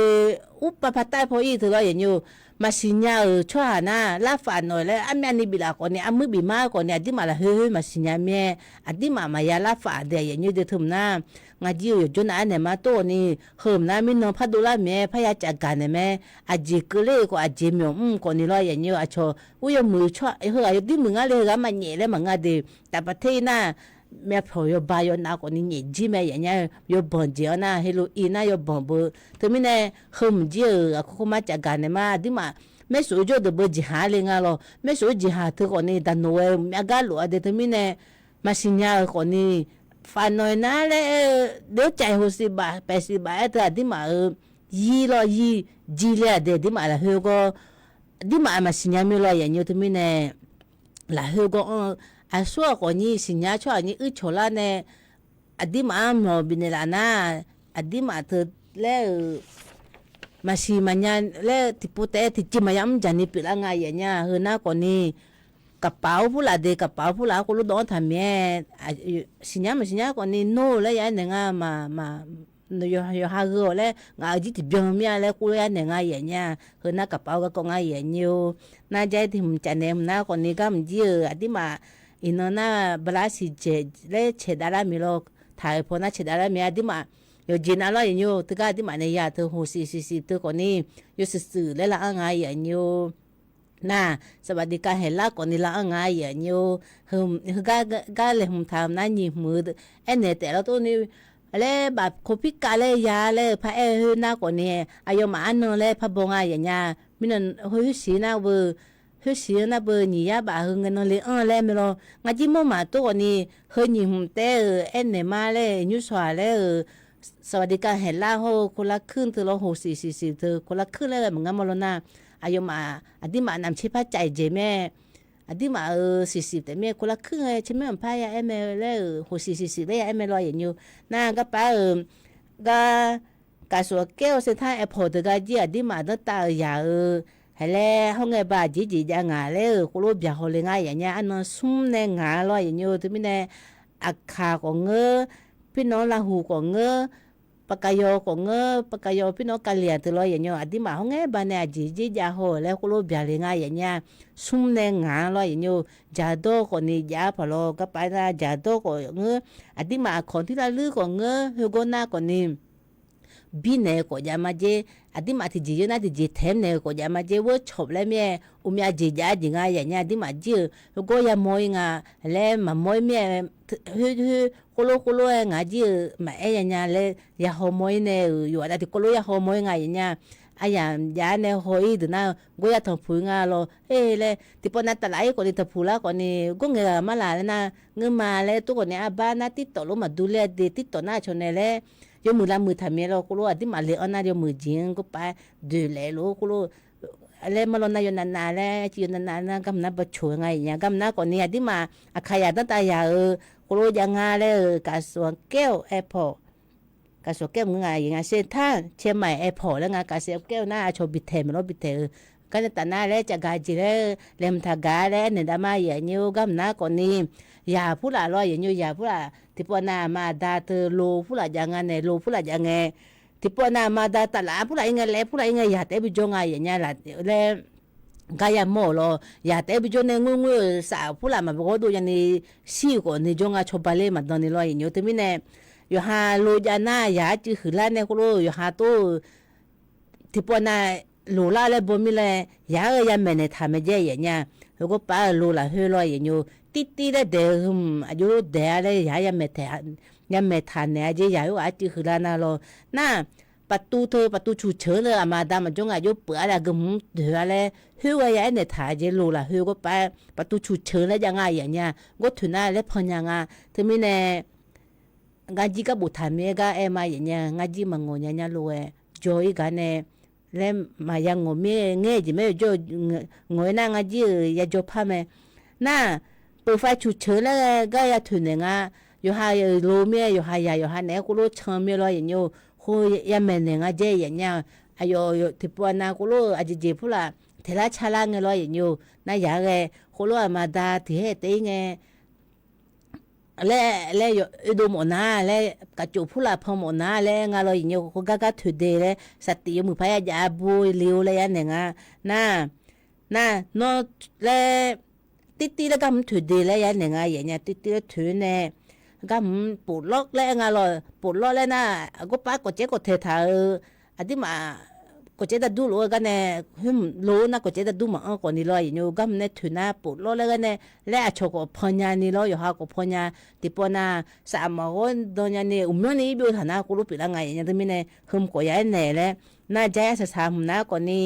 urpav patav paw ir teu lawr yaeqnyoer-eu. Maqsiq nya-euq tsawrhaq nar larfaf nawq laer armyavni biflaf khawfni armuir bif mar khawfni aqdirmaf lafkhoer maqsiq nya mir-aer, aqdirmaf maqya larfaf dae yaeqnyoer de teu mq nar, ngaq jir-euq yawqjawr nav-aer naeq ma tov-awq ni, heu mq nar mirnan pardov lar maeq-aer parya caf gaq naeq mae. Aqjeq keuvler-eu khawf aqjeq myawq mr khawfni lawr yaeqnyoer-eu, aqcawq ur yawmuiq tsawrhaq heughaq yawdir muiq ngar le, heughaq maqnyaef laer maqnga de, tafbaqter ir nar, myavpyawq yawba yawnav khawfni nyaef jir mae yaeqnyoer-eu, yawbanq jeq-anr nar heroin nar yawbanq beu. Teumirnae heu mq jir-euq aqkhoerkhoer mar caf gaq naeq ma aqdirmaf, maersof-eu jawr deuq beu jeqhaq-ar le nga lawr, maersof-eu jeqhaq teu khawfni daqnoq ghae myav gar lof-a de teumirnae, maqsiq nya-euq khawfni, faf nawq-iq nar laer aer-eu, deuv caiq hawsiq baf paeqsiq baf-aer teu aqdirmaf-euq, yir lawr yir, jir le-aq de aqdirmaf lafkhoer gawr, aqdirmaf maqsiq nya mir lawr yaeqnyoer teumirnae, lafkhoer gawr anr-eu, aqsur-aq khawfnyir siqnya tsawrhaq nyir uir cawq lar nae, aqdirmaf-anr myawq bifnaeq laf nar, aqdirmaf teu laer-euq, maqsiq maqnya laer tiqpov taef-aer tiqjeq maqya mr jaqni pyeuflar nga yaeqnya heu nar khawfni, kaqpaf-awr purlaf de kaqpaf-awr purlaf-awr khoerlof dawv-anr taq maeq-aer, siqnya maqsiq nya khawfni nor-eu laer ya-aer naeq nga ma, yawqha gheu-awq laer ngaq-euq jir tiqbyan mir-a laer khoerlof ya naeq nga yaeqnya, heu nar kaqpaf-awr garkawv nga yaeqnya-or. Nar jar-ir tiq hmq caf naeq hmq nar khawfni gar mq jir-euq aqdirmaf, iqnan nar bala siq jaeq laer caeqdav lar maeq lawr, taq-euq paw nar caeqdav lar maeq aqdirmaf, yawqjeq nav lawr aqyuif nymr-or. Teugar aqduimaf nae ya teu hoqsiq siqsiq teu khawfni, yawshuif shuif laer lar-anr nga aqyuif nymr-or. Nar, สวัสดิการแห่งรัฐ khawfni lar-anr nga aqyuif nymr-or. Heugar gar laeqhmq taq-eu nar nyiq hmq-eu aernaeq taef lawr tov ni, laer baf โควิด-สิบเก้า laer ya laer-eu paraer khoer nar khawfni, aqyawfmaf arnan laer parbaw nga aqyuif nya. Mirnan khoer siq nar beu, khoer siq-anr nar beu nyiq yar baf heu ngae nan le-anr laer mae lawr. Ngar jir mawrmaf tov khawfni, heu nyiq hmq taef-euq aernaeq ma laer nymr shawq-aq laer-euq สวัสดิการแห่งรัฐ hawr-eu คนละครึ่ง teu lawr hoqsiq siqsiq teu คนละครึ่ง laer ghae maqngeur mawr lawr nar, aqyawfmaf aqduimaf navmaqtser par cav-iq jeq mae. Aqduimaf-euq siqsiq taef mir-aer คนละครึ่ง aer tser maer maqpar ya aer mae laer-euq hoqsiq siqsiq laer ya aer mae lawr aqyuif nymr-or. Nar garpar-euq gar กระทรวงการคลัง aerpawq deuq gar jir aqduimaf danrtav-euq yaq-euq, haeq laer hawr ngae ba aqjeq jeq jav ngaq laer-euq khoerlof byaqhaw le ngar aqyuif nya. Arnan smr nae ngaq lawr aqyuif nymr-or. Teumirnae Aqkaq khawf ngeur, พี่น้อง Lavhuq khawf ngeur, ปากกยอ khawf ngeur, ปากกยอ พี่น้อง Kalia teu lawr aqyuif nymr-or. Aqduimaf hawr ngae ba nae aqjeq jeq jav haw-euq laer khoerlof byaqle ngar aqyuif nya. Smr nae ngaq lawr aqyuif nymr-or. Jaqdawr khawfni jav-ar paq lawr garpar nar jaqdawr khawf ngeur, aqduimaf aqkawq tirlavluir khawf ngeur, heugawr nar khawfni birnaeq-eu khawf jav ma jer, aqduimaf tiqjeq yawr nar tiqjeq taef-aer naeq-eu khawf jav ma jer, เวิร์กช็อป laer mir-aer uqmyav jeq jav-ar jeq nga aqyuif nya. Aqduimaf jir-euq heugawr yamawr-ir nga laer maqmawr-ir mir-aer, khoerlof khoerlof-aer ngaq jir-euq maqaer ya nya laer yahaw mawr-ir nae-euq yawqghaq dav tiqkawv lof yahaw mawr-ir nga aqyuif nya. Aryamq jav-ar nae haw-ir deuq nar gawr ya tanqpuq-ir nga lawr. Her laer tiqpawf nav taflaf-ir khawfni tanqpuq lar khawfni, gawr ngaeq ghaq mar laq laer nar ngeurma laer tov khawfni arbar nar tirtawf lof maqdur ler-a de tirtawf nar aqcawq nae laer yawmuiq lavmuiq taqmiq lawr khoerlof aqduimaf le-anr nar yawmuiq jeq-anr gawrpav doeq laef lof khoerlof laer mar lawr nar yawnavnav laer civ yawnavnav nar garmq nar bacoq nga aqyuif nya. Garmq nar khawfni aqduimaf Aqkaqyaq danrtav yaq-euq khoerlof jav nga laer-euq กระทรวงการคลัง aerpawq กระทรวงการคลัง nga aqyuif nya. เซ็นทรัลเชียงใหม่ airport laer nga กระทรวงการคลัง nar aqcawq bitaeq maqlawr bitaeq-euq garnae taf nar laer cavgaq jeq laer laeqhmq taqgaq laer aernaeq dav ma aqyuif nymr-or. Garmq nar khawfni yaq purlaf lawr aqyuif nymr-or. Yaq purlaf tiqpawf nav aqma aqda teu lo purlaf jav nga nae lo purlaf jav ngae, tiqpawf nav aqma aqda taflaf-ar purlaf-ir ngae laer purlaf-ir ngae yaq taef-aer bijawr nga aqyuif nya laer gar yamawr-euq lawr. Yaq taef-aer bijawr nae ngoerngoer-euq saf purlaf maqbi ghawrdov nyani shir-euq khawfni jawr nga cawba ler maqdan ni lawr aqyuif nymr-or. Teumirnae yawqha lo jav nar yaq arcuiv huiqlar nae khoerlof yawqha tov-eu tiqpawf nav loqlar laer baw mirnae yaq-ar ghae yamaeq naeq taq mae jae aqyuif nya. Heugawr pav-eu lo lafkhoer lawr aqyuif nymr-or. Tirtiv laer daeq-eu hmq aqjox daeq-a laer yaq-ar yamaeq taq naeq-a jeq yaq khoerghaq arcuiv huiqlar nar lawr. Nar ประตู teu ประตู cuqceuq-anr nae aqma aqda maqjawr nga aqjox pyeuf-a laer aqgeu hmq doeq-a laer khoerghae ya aernaeq taq jeq lo lafkhoer gawr pav ประตู cuqceuq laer jav nga aqyuif nya. Gawr toeq nar laer pan nya nga. Teumirnae ngar jir gar boftaq mir-aer gar aer ma aqyuif nya. Ngar jir maqngawq nya nya lof-aer jawr-ir gar nae laer maqya ngawq mir-aer ngaer jeq maer-eu jawr-eu ngawq-aer nar ngar jir-euq yajawr par mae. Nar เปิดไฟฉุกเฉิน laer gar ya toeq naeq nga. Yawqha lo mir-aer yawqha yaq yawqha naeq-aer khoerlof can mir-aer lawr aqyuif nymr-or. Khoer yamaeq naeq nga jae aqyuif nya. Aqyawf tiqpawf nav khoerlof-eu aqjeq jeq purlaf taeqlar carlar ngae lawr aqyuif nymr-or. Nar yaq-ar ghae khoerlof aqma aqda tiq haer taef-ir ngae laer, laer yawf oedov mawf nar laer, kafcof purlaf pan mawf nar laer nga lawr aqyuif nymr-or. Khoergar gar toeq de laer saqtif yawmuiq paq ya jav-a bu le-or laer ya naeq nga. Nar, nar nawr laer tirtiv laer gar hmq toeq de laer ya naeq nga aqyuif nya. Tirtiv laer toeq nae gar hmq poflawr laer nga lawr. Poflawr laer nar gawr pav kawfcaer kawftaeq taq-eu aqduimaf kawfcaer dardur lof-aer gar nae khoer hmq lo-aer nar kawfcaer dardur maqanr khawfni lawr aqyuif nymr-or. Gar hmq nae toeq nar poflawr laer gar nae laer aqcawq khawf pan nya ni lawr yawqha khawf pan nya. Tiqpawf nav saf maqghawr dan nya ni uqmyanr ni irbyo taq nar khoerlof pyeuflar nga aqyuif nya. Teumirnae heumq khawf ya aernaeq laer nar jar yar saqsaq hmq nar khawfni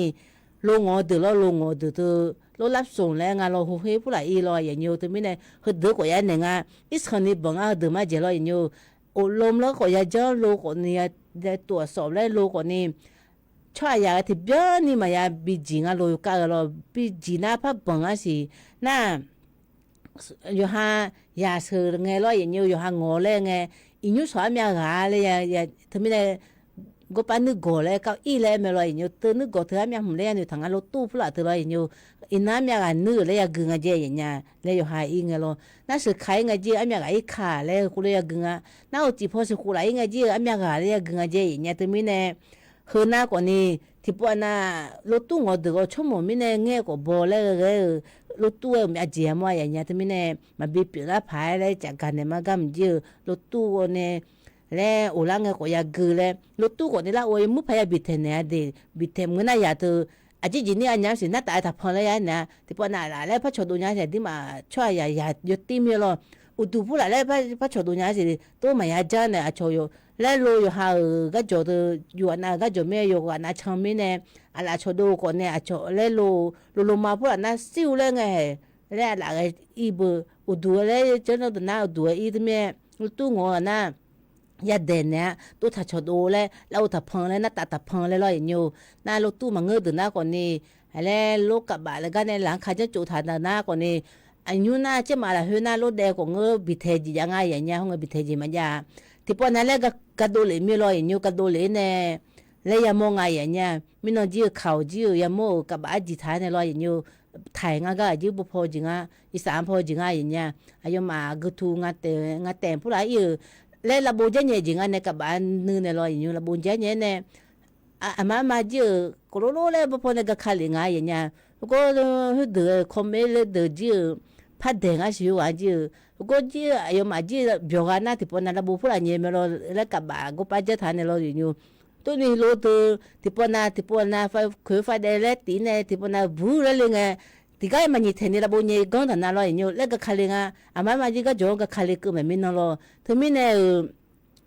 lo ngawq-eu deuq lawr lo ngawq-eu deuq teu lor lar psonq laer nga lawr hokhoer purlaf ir lawr aqyuif nymr-or. Teumirnae heudeuq khawf ya aernaeq nga. Irsanq ni banq ngar heudeuq mar jaeq lawr aqyuif nymr-or. อบรม laer khawf ya janr lo khawfni ya tov-awq sawf laer lo khawfni tsawrhaq yaq-eu tiqbyan ni maqya bijiq nga lo yawkar-eu lawr bijiq nar par banq ngar siq nar yawqha yaq sheuq ngae lawr aqyuif nymr-or. Yawqha ngawq laer ngae iqnymr sawq armyav ghaq laer ya teumirnae gawr pav nuirgawq laer kar ir laer mae lawr aqyuif nymr-or. Teu nuirgawq teu armyav hmq laer ya noeqtaq nga lo tur purlaf teu lawr aqyuif nymr-or. Iqnan armyav ghaq nuir-euq laer ya gui nga jae aqyuif nya laer yawqha ir ngae lawr. Nar sheuq ka ir ngae jir-eu armyav ghaq ir ka laer khoerlof ya gui nga. Nar-euq tiqpaw sheuq khof laf ir ngae jir-eu armyav ghaq laer ya gui nga jae aqyuif nya. Teumirnae heu nar khawfni tiqpawf nav lo tur ngawq deuq ghawv tsawrmawq mirnae ngaer khawf baw laer ghae-eu lo tur-aer uqmyav jeq yamawr aqyuif nya. Teumirnae maqbi pyeuflar paq-aer laer cafgaq naeq ma gar mq jir-eu lo tur ghawv nae laer of lar ngae khawf yagui laer, lotur khawf ni lar of-aer yawmuir paq ya biqtaeq naeq-a de, biqtaeq maqngeur nar yaq teu, aqjeq jeq ni aqnyaf-anr siq nartaf-aer taqpan laer ya naeq-a. Tiqpawf nav laf laer par cawqdov nya-a siq, aqduimaf tsawrhaq yaq yaq yawtir mir-a lawr. Uqduq purlaf laer par cawqdov nya-a siq, tov maqya janr nae aqcawq yawq laer lo yawqha-euq garjawq teu, yawqghaq nav-euq garjawq mir-aer yawqghaq nav can mirnae, aqlaf cawqdov khawf nae aqcawq laer lo, lolo ma purlaf nar sir-eu laer ngae haeq laer aqlaf ghae ir beu, uqduq-aer laer janr-eu deuq nar uqduq-aer ir teumirnae, lotur ngawq-eu nar yadaeq naeq-a, tov taq cawqdov laer, lar-eu taqpan laer, nartaf taqpan laer lawr yaqnymr-eu. Nar lotur maqngeur deuq nar khawf ni, aq laer lor kavbaf laer gar nae laq-anr ka janr tsov taq deuq nar khawf ni, aqnymr nar caermaf lafkhoer nar lor daev khawf ngeur biqtaeq jeq jav nga yaqnya, hawr ngae biqtaeq jeq maqjav-a. Tiqpawf nav laer gardov lef mir-a lawr yaqnymr, gardov lef-ir nae laer yamawr nga yaqnya. Mirnan jir-eu kaq-awq jir-euq yamawr-euq kavbaf arjiq taq-aer nae lawr yaqnymr-eu, taiq ngar gar aqjir beu paw jeq nga, irsaq-anr paw jeq nga yaqnya. Aqyawfmaf geutu nga taef purlaf ir-euq laer lavbov janrnyae jeq nga nae kavbaf nuinae lawr yaqnymr, lavbov janrnyae-aer nae aqma arma jir-euq khoflor lor laer beu paw nae gaka lef nga yaqnya. Heugar khoerdeuq-aer kawmaer laer deuq jir-euq par daeq ngar siq yawqghaq jir-euq, heugar jir-eu aqyawfmaf jir byawq gha nar tiqpawf nav lavbov purlaf nyae mae lawr laer kavbaf gorpar janr taq nae lawr yaqnymr-eu. Tov ni lo teu, tiqpawf nav tiqpawf nav koeq far daev laer tif-ir nae tiqpawf nav buq laer le ngae, tiqgar maqnyiq taeq ni lavbov nyae ganr taq nav lawr yaqnymr-eu laer gaka le nga. Aqma arma jir garjawq-anr gaka le keuv maeq mirnan lawr. Teumirnae-euq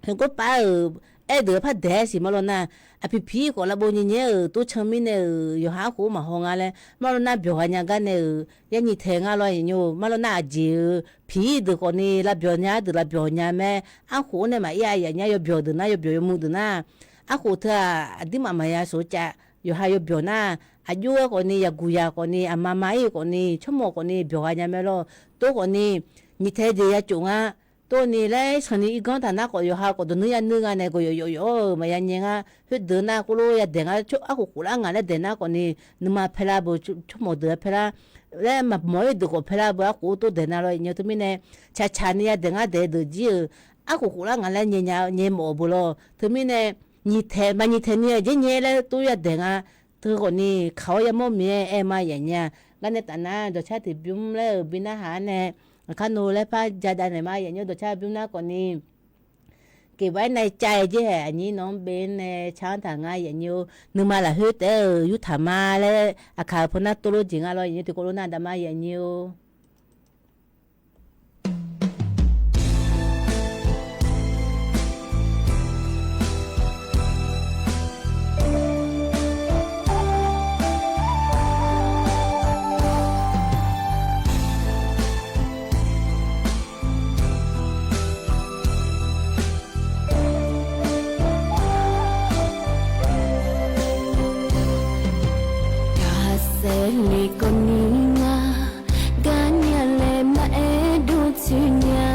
heugar pav-euq aerdeuq par daeq-aer siq ma lawr nar, aqpiq piq-ir khawf lavbov nyae nyae-euq tov can mirnae-euq yawqha arkhof maqhaw nga laer ma lawr nar byawq gha nya gar nae-euq yanyiq taeq nga lawr yaqnymr-eu. Ma lawr nar aqjeq-euq piq-ir deuq khawf ni lavbyawq nya-ar deuq lavbyawq nya mae. Arkhof nae maqir-a yaqnya, yawbyawq deuq nar yawbyawq yawmuiq deuq nar, arkhof teu-aq aqduimaf maqya sheuq-eu cav yawqha yawbyawq nar, aqjox-aer khawf ni yaqguq yaq khawf ni aqma ma ir-eu khawf ni tsawrmawq khawf ni byawq gha nya mae lawr. Tov khawf ni nyiq taeq jeq ya tsof nga. Tov ni laer sanq ni irganr taq nar khawf yawqha khawf dawq nuir ya nuir nga nae gawq yawf yawf yawf-eu maqya nyae nga. Khoerdeuq nar khoerlof yadaeq nga, arkhof khoflar ngaq laer daeq nar khawf ni nuima paelar beu, tsawrmawq deuq-aer paelar laer maqmawf-ir deuq khawf paelar beu, arkhof tov daeq nar lawr yaqnymr. Teumirnae tsaqtsaq ni yadaeq ngar daeq deuq jir-euq arkhof khoflar ngaq laer nyae nya nyae mawf-eu beu lawr. Teumirnae nyiq taeq maqnyiq taeq ni aqjeq nyae laer tov yadaeq nga. Teu khawf ni kaq-awr yamawr miqyaer aer ma yaqnya. Ngar nae taf nar dawqcar tiqbymr laer-euq bi narhaq-ar nae, aqkar nor laer par jadav naeq ma yaqnymr, dawqcar bymr nar khawf ni เก็บไว้ในใจ jeq haeq aqnyir nawq-anr byaer nae car-anr taq nga yaqnyir-or. Nuima lafkhoer taef-aer-euq yurtaq ma laer aqkaq-euq paw nar tov lof jeq nga lawr yaqnyir, tiqkawv lof nar dav ma yaqnyir-or. Taqsaef le kawv ni nga, gar nya laer maqaer dov tsoeq nya.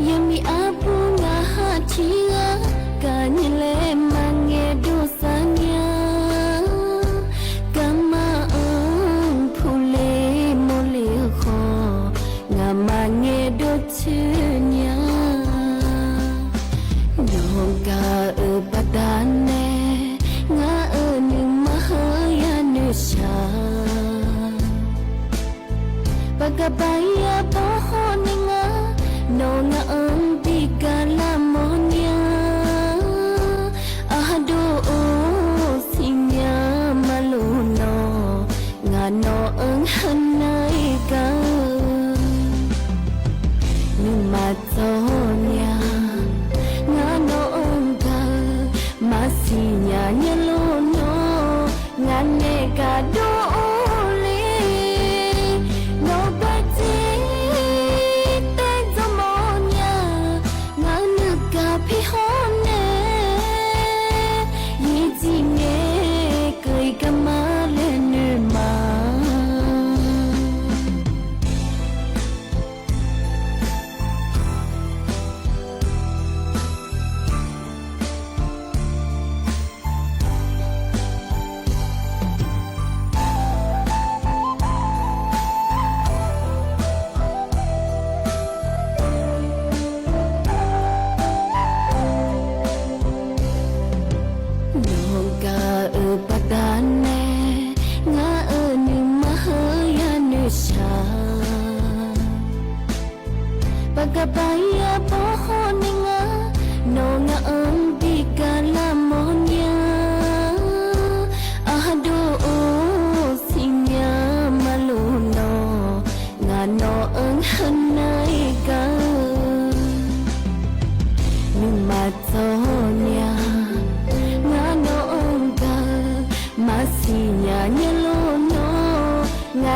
Yawmiq arpur ngaq ha tiq ghaq, gar nya laer maqngaeq dov sar nya. Garma-anr puq le mawrle-eu khawf, ngaq maqngaeq dov tsoeq nya. Nawq gaq-euq baqdanae, ngar-euq nuima heuya noeqshaq. Baqgaq baqya bawr hawr nae ngar, nawq ngaq-anr bi gaq lar mawrnya. Aqdov-or, siqnya maqlof nawq, ngaq nawq-anr hanae gaq-eu. Nuima tsawrnya, ngaq nawq-anr gaq-eu, maqsiq nya nya lof nawr, ngaq nae gaq dov-or le. Nawq bae tiq taev dzawr mawrnya, ngaq nuigaq pi hawr nae, yir jir ngae keuv-ir garma laer noeq ma.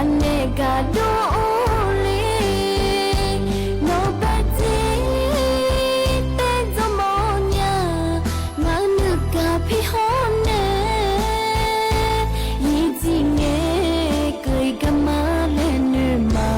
Naeq gaq dov-or le, nawq bae tser taev dzawrmawr nya, ngaq-euq nuigaq pi hawr nae, yir jir ngae keuv-ir garma laer noeq ma.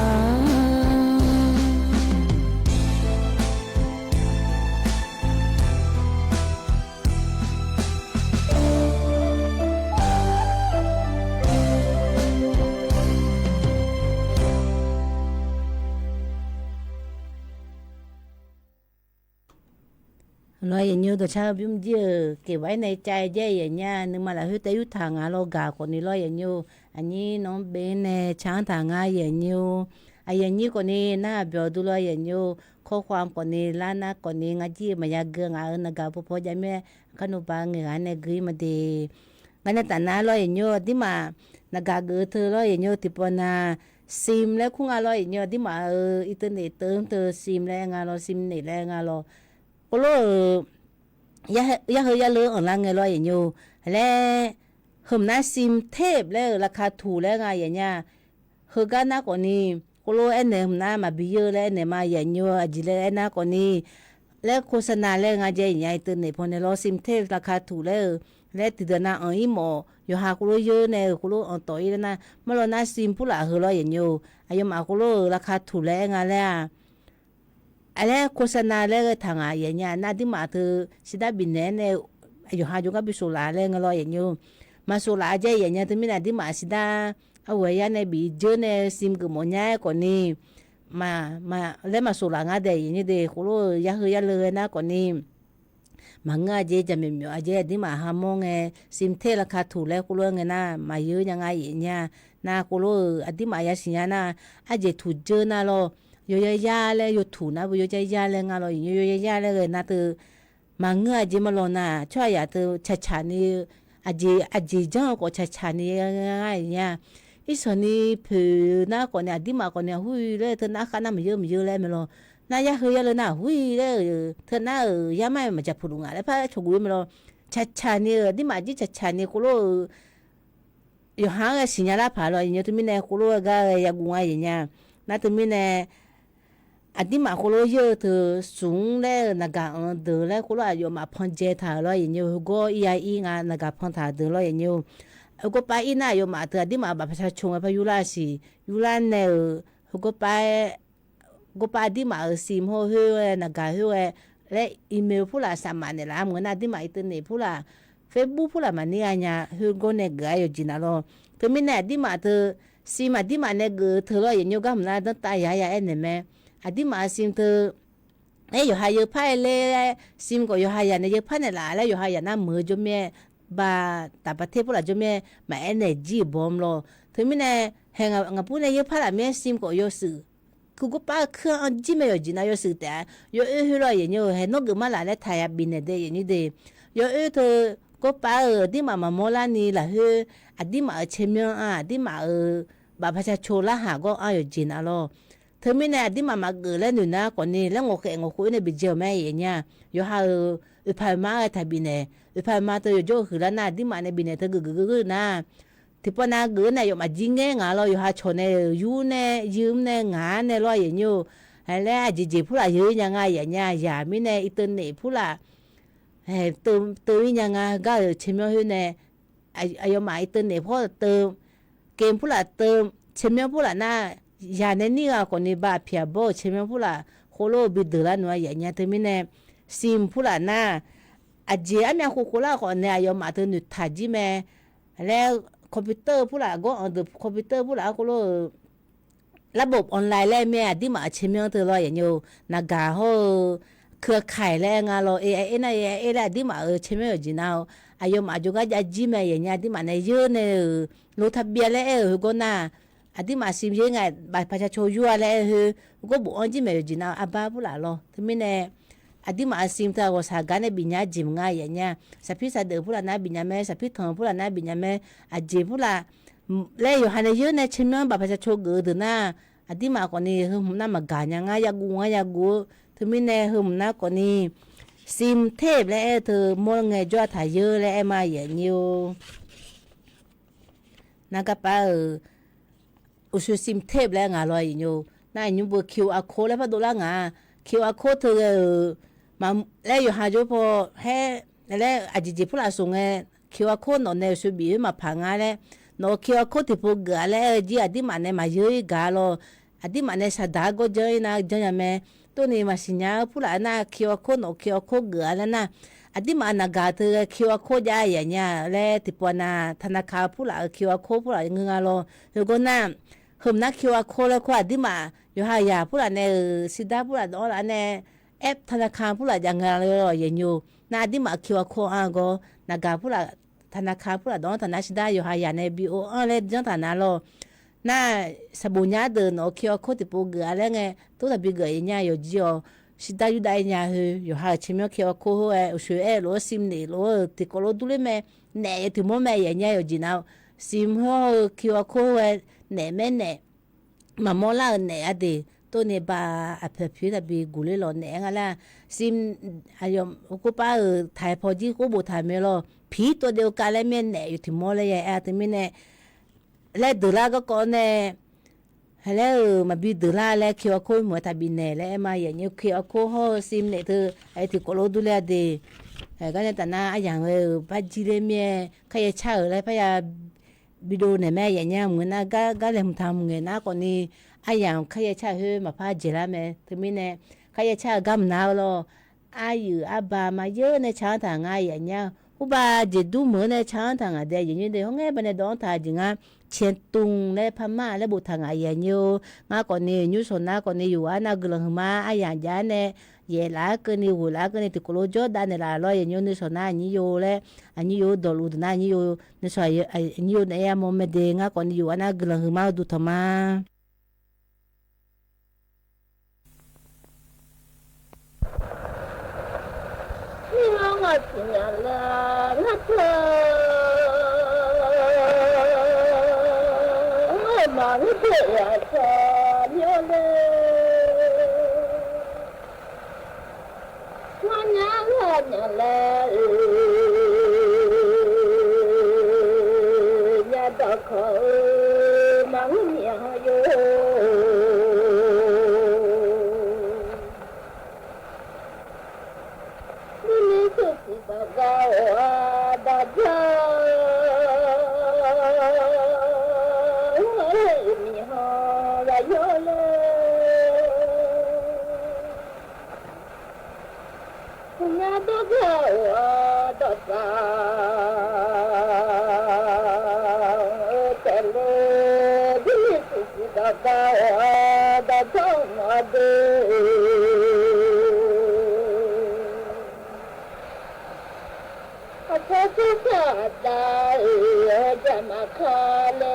Lawr yaeqnymr dawqcar-eu bymr jir-euq keqbaq-ir nae cav-aer jaer yaeqnya, nuima lafkhoer taev yurtaq ngaq lawr gaq khawfni lawr yaeqnymr, aqnyir nawq-anr bef-ir nae car-anr taq nga yaeqnymr. Aqyuif aqnyir khawfni narhaq byawq du lawr yaeqnymr, kawrkhawv-am khawfni lar nar khawfni ngar jir-eu maqya gui ngaq-euq naqgaq pawpaw jav mir-aer, aqkar nuba ngaeqghaq nae gui-ir ma de. Ngar nae tafnar lawr yaeqnymr aqdirmaf naqgaq geuf-eu teu lawr yaeqnymr tiqpawf nav sim laer kur nga lawr yaeqnymr aqdirmaf-euq internet teu-anr teu sim laer nga lawr sim naeq laer nga lawr. Khoerlof-euq yar heu yar leu-anr anqlar ngae lawr yaeqnymr laer, heumq nar sim tape laer-euq laka tuq laer nga yaeqnya. Heugar nar khawfni, khoerlof aernaeq hmq nar maqbi yeur laer aernaeq ma yaeqnymr-eu aqjeq laer aernar khawfni, laer โฆษณา laer nga jae yaeqnya internet pawnae lawr sim tape laka tuq laer-euq laer tiqdeuq nav anq-ir mawf yawqha khoerlof yeur nae-euq khoerlof anq tawf-ir laer nar marlawr nar sim purlaf heu lawr yaeqnymr-eu aqyawfmaf khoerlof-euq laka tuq laer aer nga laer-aq, aqlaer โฆษณา laer ghae taq ngaq yaeqnya nar aqdirmaf teu shirdav bifnaeq-aer nae yawqha jawrgar bi soflaf laer nga lawr yaeqnymr-eu. Maqsoflaf jae yaeqnya teumirnae aqdirmaf shirdav arghoeq yar nae bif dzeur nae sim geufmawf nya-aer khawfni, ma, ma, laer maqsoflaf ngar dae yaeqnymr de khoerlof-euq yar heu yar leu ghae nar khawfni, maqngeur-a jeq jaqmyawf myawf-a jeq aqdirmaf hamawr ngae, sim tape laka tuq laer khoerlof-aer ngae nar maqyeur nya nga yaeqnya. Nar khoerlof-euq aqdirmaf yasiq nya nar, arjeq tuq dzeur nar lawr, yawya yar laer yawtuq nar bu yawya yar laer nga lawr yaeqnymr yawya yar laer ghae nar teu, maqngeur-a jeq marlawr nar tsawrhaqzaq teu caqcaq ni, aqjeq aqjeq janr-eu khawf caqcaq ni nga yaeqnya. Irshawq ni poeq nar khawfni aqdirmaf khawfni aqhur-ir laer teu nar khav nar maqyeur maqyeur laer mae lawr. Nar yar heu yar leu nar aqhur-ir laer-euq teu nar-euq yar mar-aer maqjaq puq luf ngaq laer par cawqguq-ir mae lawr. Caqcaq ni-euq aqdirmaf jir caqcaq ni khoerlof-euq yawqha-anr ghae siqnya lar paq lawr yaeqnymr teumirnae khoerlof-aer gar ghae yaguv nga yaeqnya. Nar teumirnae aqdirmaf khoerlof yeur-eu teu smq-anr laer-euq naqgaq anq deuq laer khoerlof aqyawfmaf pan dzae taq-euq lawr yaeqnymr-eu heugawr ir ya ir nga naqgaq pan taq-euq deuq lawr yaeqnymr-eu. Heugawr pav ir nar aqyawfmaf teu aqdirmaf บัตรประชาชน ngae par yurlar-a siq yurlar nae-euq heugawr pav-aer gawrpav aqdirmaf-euq sim hawr khoer ghae naqgaq khoer ghae laer email purlaf safmaf naeqlaf-a maqngeur nar aqdirmaf internet purlaf, Facebook purlaf maqnir gha nya khoergawr nae geuf-aer yawqjeq nav lawr. Teumirnae aqdirmaf teu sim aqdirmaf nae geuf-eu teu lawr yaeqnymr gar hmq nar danrtav yaq ya aernaeq mae. Aqdirmaf sim teu aer yawqha yeu par-aer ler-aer sim khawf yawqha yaq nae yeu par naeqlaf laer yawqha yaq nar meuq-eu jawrmir-aer, ba taqpaq ter purlaf jawrmir-aer maqaer naeq jir-euq bawm lawr. Teumirnae hae ngaqbur nae yeu par laf mir-aer sim khawf yawshuif kugawr par-eu kuir-anr jir mae yawqjeq nav yawshuif taef-a. Yawoer khoer lawr yaeqnymr-eu hae nawr geuf mar laf laer taq ya bifnaeq dae yaeqnymr de. Yawoer teu gawrpav-euq aqdirmaf maqmawr larni lafkhoer aqdirmaf-euq caermyanr-anr aqdirmaf-euq บัตรประชาชน larhaq gawr-anr yawqjeq nav lawr. Teumirnae aqdirmaf maqgeuf laer noeq nar khawfni laer ngawqkhaef ngawqkhof-ir nae bi dzae-euq mae yaeqnya. Yawqha-euq oeqpaq oeqma-anr ghae taq bifnaeq, oeqpaq oeqma teu yawqjawr-eu huiqlar nar aqdirmaf nae bifnaeq teu geuf geuf geuf nar tiqpavnav geuf-eu nae aqyawfmaf jir ngaer ngaq lawr yawqha cawq nae-euq yur nae yir mr nae ngaq-anr nae lawr yaeqnymr-eu. Hae laer aqjeq jeq purlaf yeur-ir nya nga yaeqnya yaq mirnae internet purlaf teu-ir nya nga gar-euq caermyanr khoer nae aqyawfmaf internet pawr teu, game purlaf teu, caermyanr purlaf nar yaq nae nir gha khawfni ba aqpiq aqbawr-euq caermyanr purlaf khoerlof-eu bi deuq lar noeq-a yaeqnya teumirnae sim purlaf nar aqjeq armyav khof khof lar khawf nae aqyawfmaf teu noeqtaq jir mae. Laer computer purlaf gawr-anr deuq computer purlaf-anr khoerlof-eu ระบบออนไลน์ laer mir-aer aqdirmaf-euq caermyanr teu lawr yaeqnymr-eu naqgaq hawr-eu เครือข่าย laer-aer nga lawr aer aer nar aer aer laer aqdirmaf-euq caermyanr yawqjeq nav-eu aqyawfmaf jawrgar jav jir mae yaeqnya aqdirmaf nae yeur nae-euq ลงทะเบียน laer aer-euq heugawr nar aqdirmaf sim yeur nga บัตรประชาชน yur-a laer aer khoer gawr bof-anr jir mae yawqjeq nav-eu arbar purlaf lawr teumirnae aqdirmaf-euq sim teu ghawqshaq gar nae bifnya jeq mq nga yaeqnya. Saqpir saqdeuq purlaf nar bifnya mae, saqpir tanq purlaf nar bifnya mae, aqjeq purlaf laer yawqha nae yeur nae caermyanr บัตรประชาชน geuf-eu deuq nar aqdirmaf khawfni heu hmq nar maqgaq nya ngar yaguv ngar yaguv-eu teumirnae heu hmq nar khawfni sim tape laer aer-eu teu mawr ngae jawr-a taq yeur laer aer ma yaeqnyir-or. Nargaq pav-euq uqshoe ซิม เทพ laer ngaq lawr aqyuif nymr. Nar aqnymr beu QR code laer pardov lar ngaq-a. QR code teu ghae-euq maqlaer yawqha jawr paw haer laer aqjeq jeq purlaf saq ngae, QR code nawq nae uqshoe bif-eu maqpaq nga laer, nawq-euq QR code tiqpov geuf-a laer aer-eu jir aqdirmaf nae maqyeur-ir gaq-a lawr. Aqdirmaf nae saqdaq-aer gawr janr-ir nar janrnya mae. Tov ni maqsiq nya-eu purlaf-aer nar QR code nawq-euq QR code geuf-a laer nar, aqdirmaf naqgaq teu ghae QR code jav yaf nya laer tiqpov nav ธนาคาร purlaf-euq QR code purlaf ngeur nga lawr. Heugawr nar, heumq nar QR code laer kur aqdirmaf yawqha yaq purlaf nae-euq ซิม dar purlaf dawq-anr laf-anr nae แอปธนาคาร purlaf jav nga lawr aqyuif nymr. Nar aqdirmaf QR code anr gawr naqgaq purlaf ธนาคาร purlaf dawq-anr taq nar ซิม dar yawqha yaq nae bi or-anr laer janr taq nar lawr. Nar saqbof nya deuq nawq-euq QR code tiqpov geuf-a laer ngae, tov taqbi geuf yaf nya yawqjir-awq. ซิม dar yurdav-ir nya heu yawqha-euq caermyanr QR code hawr-aer uqshoe aer-eu lof-aer ซิม naef lof-aer-euq tiqkawv lof durler mae. Naef yawtiq mawr mae yaf nya yawqjeq nav-awr. ซิม hawr-eu QR code hawr-aer naef maer naef maqmawr lar-euq naef-a de. Tov ni ba aqpoeq aqpoeq taqbi guqler lawq naef-aer nga lar. ซิม aqyawf khoerpar-euq taq-aer paw jir khoer boftaq mae lawr. Piq tov de-eu kav laer mir-aer naef yawtiq mawr laer ya aer-a teumirnae laer deuq lar garkawv nae, ha laer-euq maqbi deuq lar laer QR code meuq-aer taqbi naeq laer aer ma yaf nymr. QR code hawr-eu ซิม naef teu aqyawf tiqkawv lof durler-a de. Gar nae taf nar aryamq ghae-euq barjir ler mir-aer kar yaer car-euq laer parya bi dov naeq mae yaf nya mq ngeur nar gar gar laeqhmq taq mq ngaeq nar khawfni aryamq kar yaer car-euq khoer maqpar jaeq lar mae. Teumirnae kar yaer car-eu gar mq nar-eu lawr. Aryuif arba maqyeur nae car-anr taq nga yaf nya. Khoerba jeqdur meuq-anr nae car-anr taq ngaq de yaf nymr de hawr ngae ba nae dawv-anr taq jeq ngar เชียงตุง laer parmar laer boftaq ngaq yaf nymr-or. Ngar khawfni nymr shawq nar khawfni yawqghaq arnav guiqlanq huiqma aryamq jav-aer nae yaeq laf-aer keuvni ghoeq laf-aer keuvni tiqkawv lof jawr dav naeqlaf lawr yaf nymr nuishawq nar aqnyir yo laer aqnyir yo dawqluf deuq nar aqnyir yo nuishawq aqnyir yo naeq-aer yamawr mae de ngar khawfni yawqghaq arnav guiqlanq huiqma-eu duq tawq ma. Ngar ngar tiq nya laer ngar teu, ngar ma ngar teu aqcawq myanr le. Ngar nya ngar nya laer-eu, nya dawqkawq-eu maqngeur nya yo. Ngar ni teu tiq dawq gar-awr-a dawq jar-eu miqhan yayawr le. Nar dawrgar-awr dawqtsaf-eu taef le, Birni tiqsiq dawqgar-awr dawqdzanr mawf de. Aqcawq tsawrcawq aqda-euq jaqmaf ka le,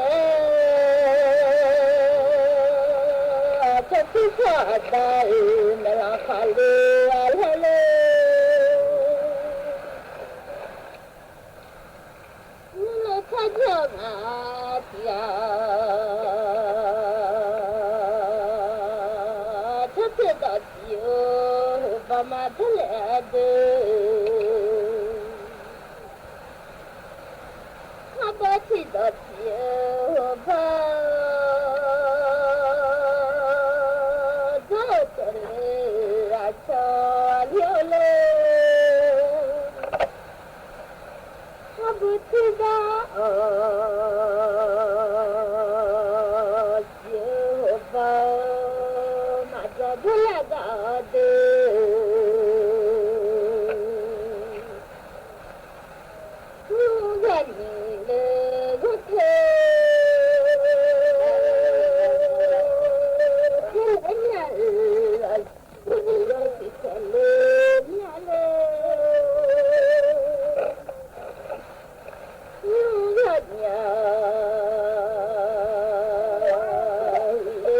aqcawq tsawrcawq aqda-euq maeqlanq khaqle-a laer le. Nymr le kharjawr ngaq tiq ghaq, tsawrtser dawq tiq-eu baqma dawrlaef-a de. Arbawr tiq dawq tiq-eu bar, dawr-eu taef le aqcawq ler-eu le. Arbawr tiq bar-awq tiq-eu bar, maqdzaq dawrlaef gaq-awr de. Nymr zaqnyiq le ghanr te, tser laer myav-euq aqyuif yawshuif taef le myav le. Nymr zaqnyiq-a le,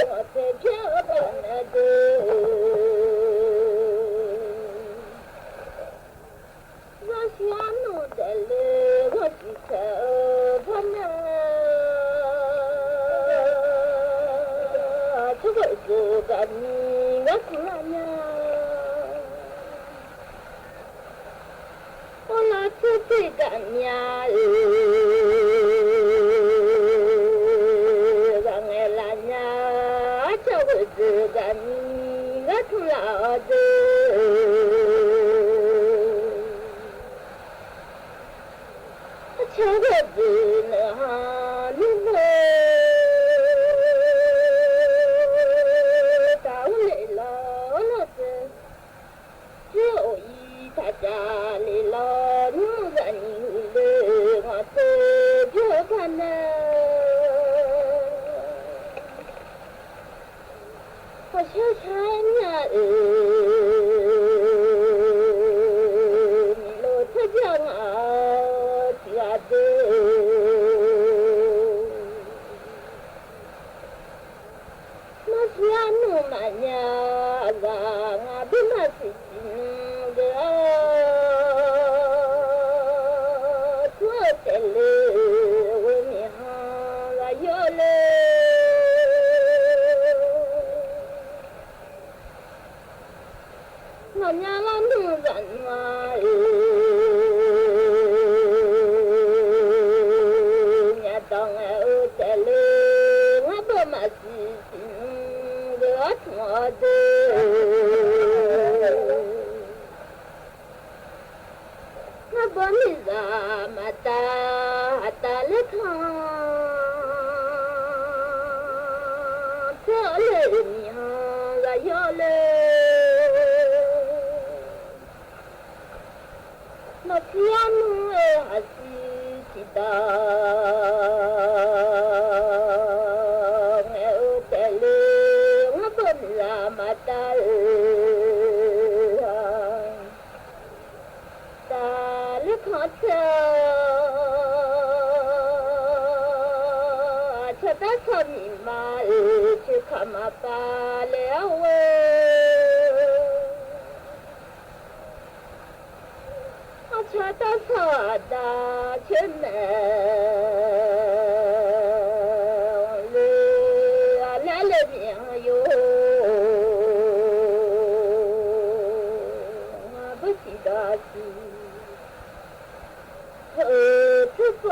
ghawq taef pyaer-eu baqnav de. Yawshuif arnmr daefle ghawqshuif taef-eu baqnav, tsawrhaq deuq gaqni ngar tmq lar nya. Ur lar tsawrtser gaqnya-eu Sharghae dzeq naeq-a nuirboe, taq-awr le lawr lawr dzae, tser of-ir taq jav le lawr nymr zaqnyiq huiq le, ngaq tser byar-eu gar nae hawshar shar-aer mya-euq miqlo tsawrjeuq ngaq-euq tiq ghaq deuq, marshir arnmr maqnya, aqzaf ngaq bymr maqsiq siq nmr deuq-a, tur-eu taef le-euq ghoe miqhan ghaq yawr le. Maqnya larnmr zaqnmr-a-euq myaqdawq ngaeq-eu taef le, ngar bawr maqsiq siq nmr deuq-a tmq-awr deuq, ngar bawr miqzaq maqtav haqtav laer kan tser-awr le-euq miqhan ghaq yawr le. Maqpir arnmr-eu haqsiq siqdaq ngaeq-eu taef le, ngar bawr miqzaq maqtav-euq taq laer kan tser-awr, aqcawq darkawq miqma-euq coeqkaq maqpav laer-awr ghoe, aqcawq darkawq aqda coer maeq le, aqlar le miqhan yo, ngar bawr tiqdawq siq-eu tserpov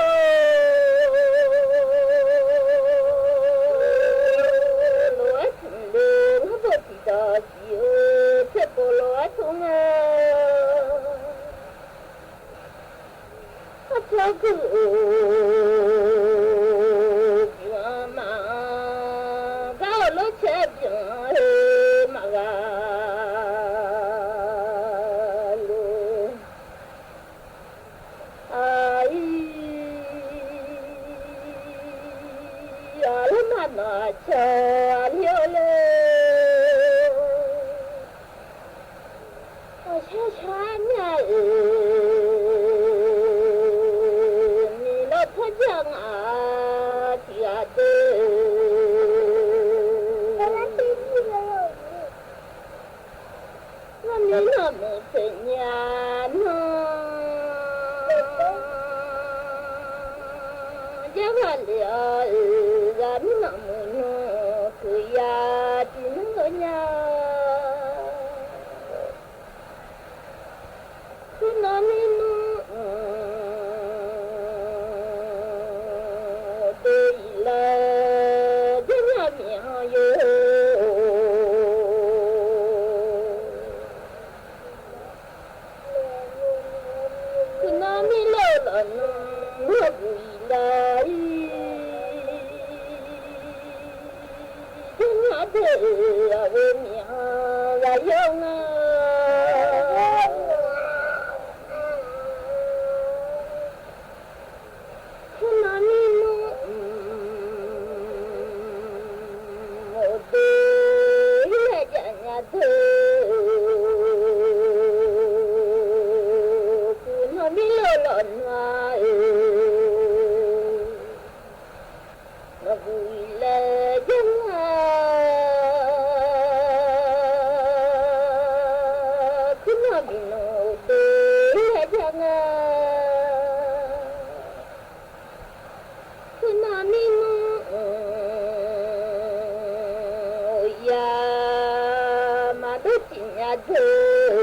lof-aer tmq le, ngar bawr tiqdawq siq-eu tserpov lof-aer tmq nga. Arpyawr gui-or, bif-anr maqanr, gar-euq lorcaer bif-anr heu maqghaq lof. Aqir, aqlar maqnanq aqcawq aqli-awr le. Aqshar shar mya-euq miqlawr tsawrjeuq ngaq tiq ghaq deuq, ghaqmir naqmuiq tsoeq nya nmr, jarghaq lef-awr-euq ghaqmir naqmuiq nmr, keuq ya tiq nmr-eu nya. Kuirnan mirnmr mq de iqlar, jarnya miqhan yo. Kuirnan mirlor lawqnan mawrbuq iqlar-ir, jarnya de-euq aqghoe miqhan ghaq yawr nga. Kuirnan mirnmr mq de iqlar, jarnya de-euq kuirnan mirlor lawqnan-euq mawrbuq iqlar yawr nga. Kuirnan mirnmr mq de iqlar, jarnya Kuirnan mirnmr mq ya maqdawr tiqnya deuq.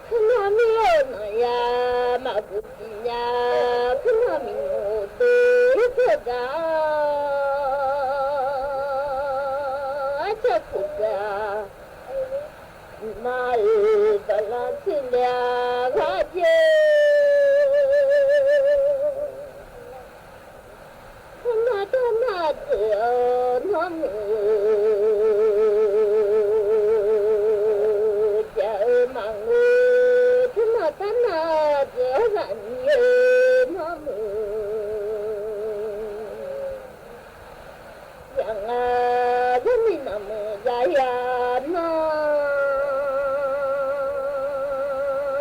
Kuirnan mir-or nanqya maqbuq tiqnya, kuirnan mirnmr mq de iqlar, gaq-a, arcar kuq gaq-a. Mqmaq-euq Lanqtser laer-aq gharjae-eu, tawrnar tawrnar dzeuf-eu nawr muiq-eu, jaq-eu maqngeur, tawrnar tawrnar dzeuf-awr zaqmiq-eu nawr muiq. Yaq nga, zanrmiq naqmuiq jav ya nar,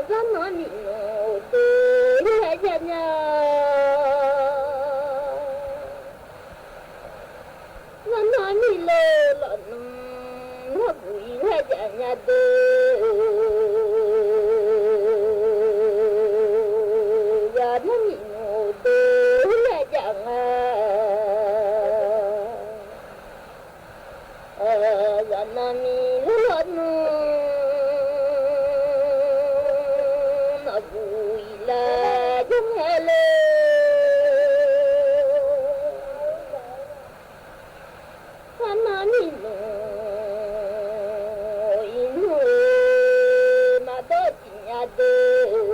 zanrnar miqnmq uqdeuq-ir laer jav nya. Zanrnar miqlor lawqnmr, nawr buq-ir laer jav nya deuq-eu, zanrnar miqnmq uqdeuq-ir laer jav nga. Zanrnar miqlor lawqnmr, nawr buq-ir laer jav nga le. Zanrnar miqnmq iqnmr-eu maqdawr tiq nya deuq-eu,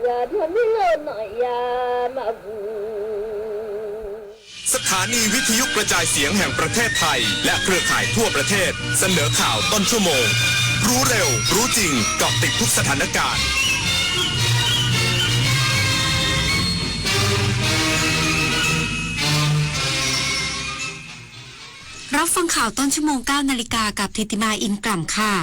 zanrnar miqlor nawq ya maqbuq. สถานีวิทยุกระจายเสียงแห่งประเทศไทย และเครือข่ายทั่วประเทศ เสนอข่าวต้นชั่วโมง รู้เร็ว รู้จริง เกาะติดทุกสถานการณ์ รับฟังข่าวต้นชั่วโมง เก้านาฬิกา กับธิติมา อินกล่ำค่ะ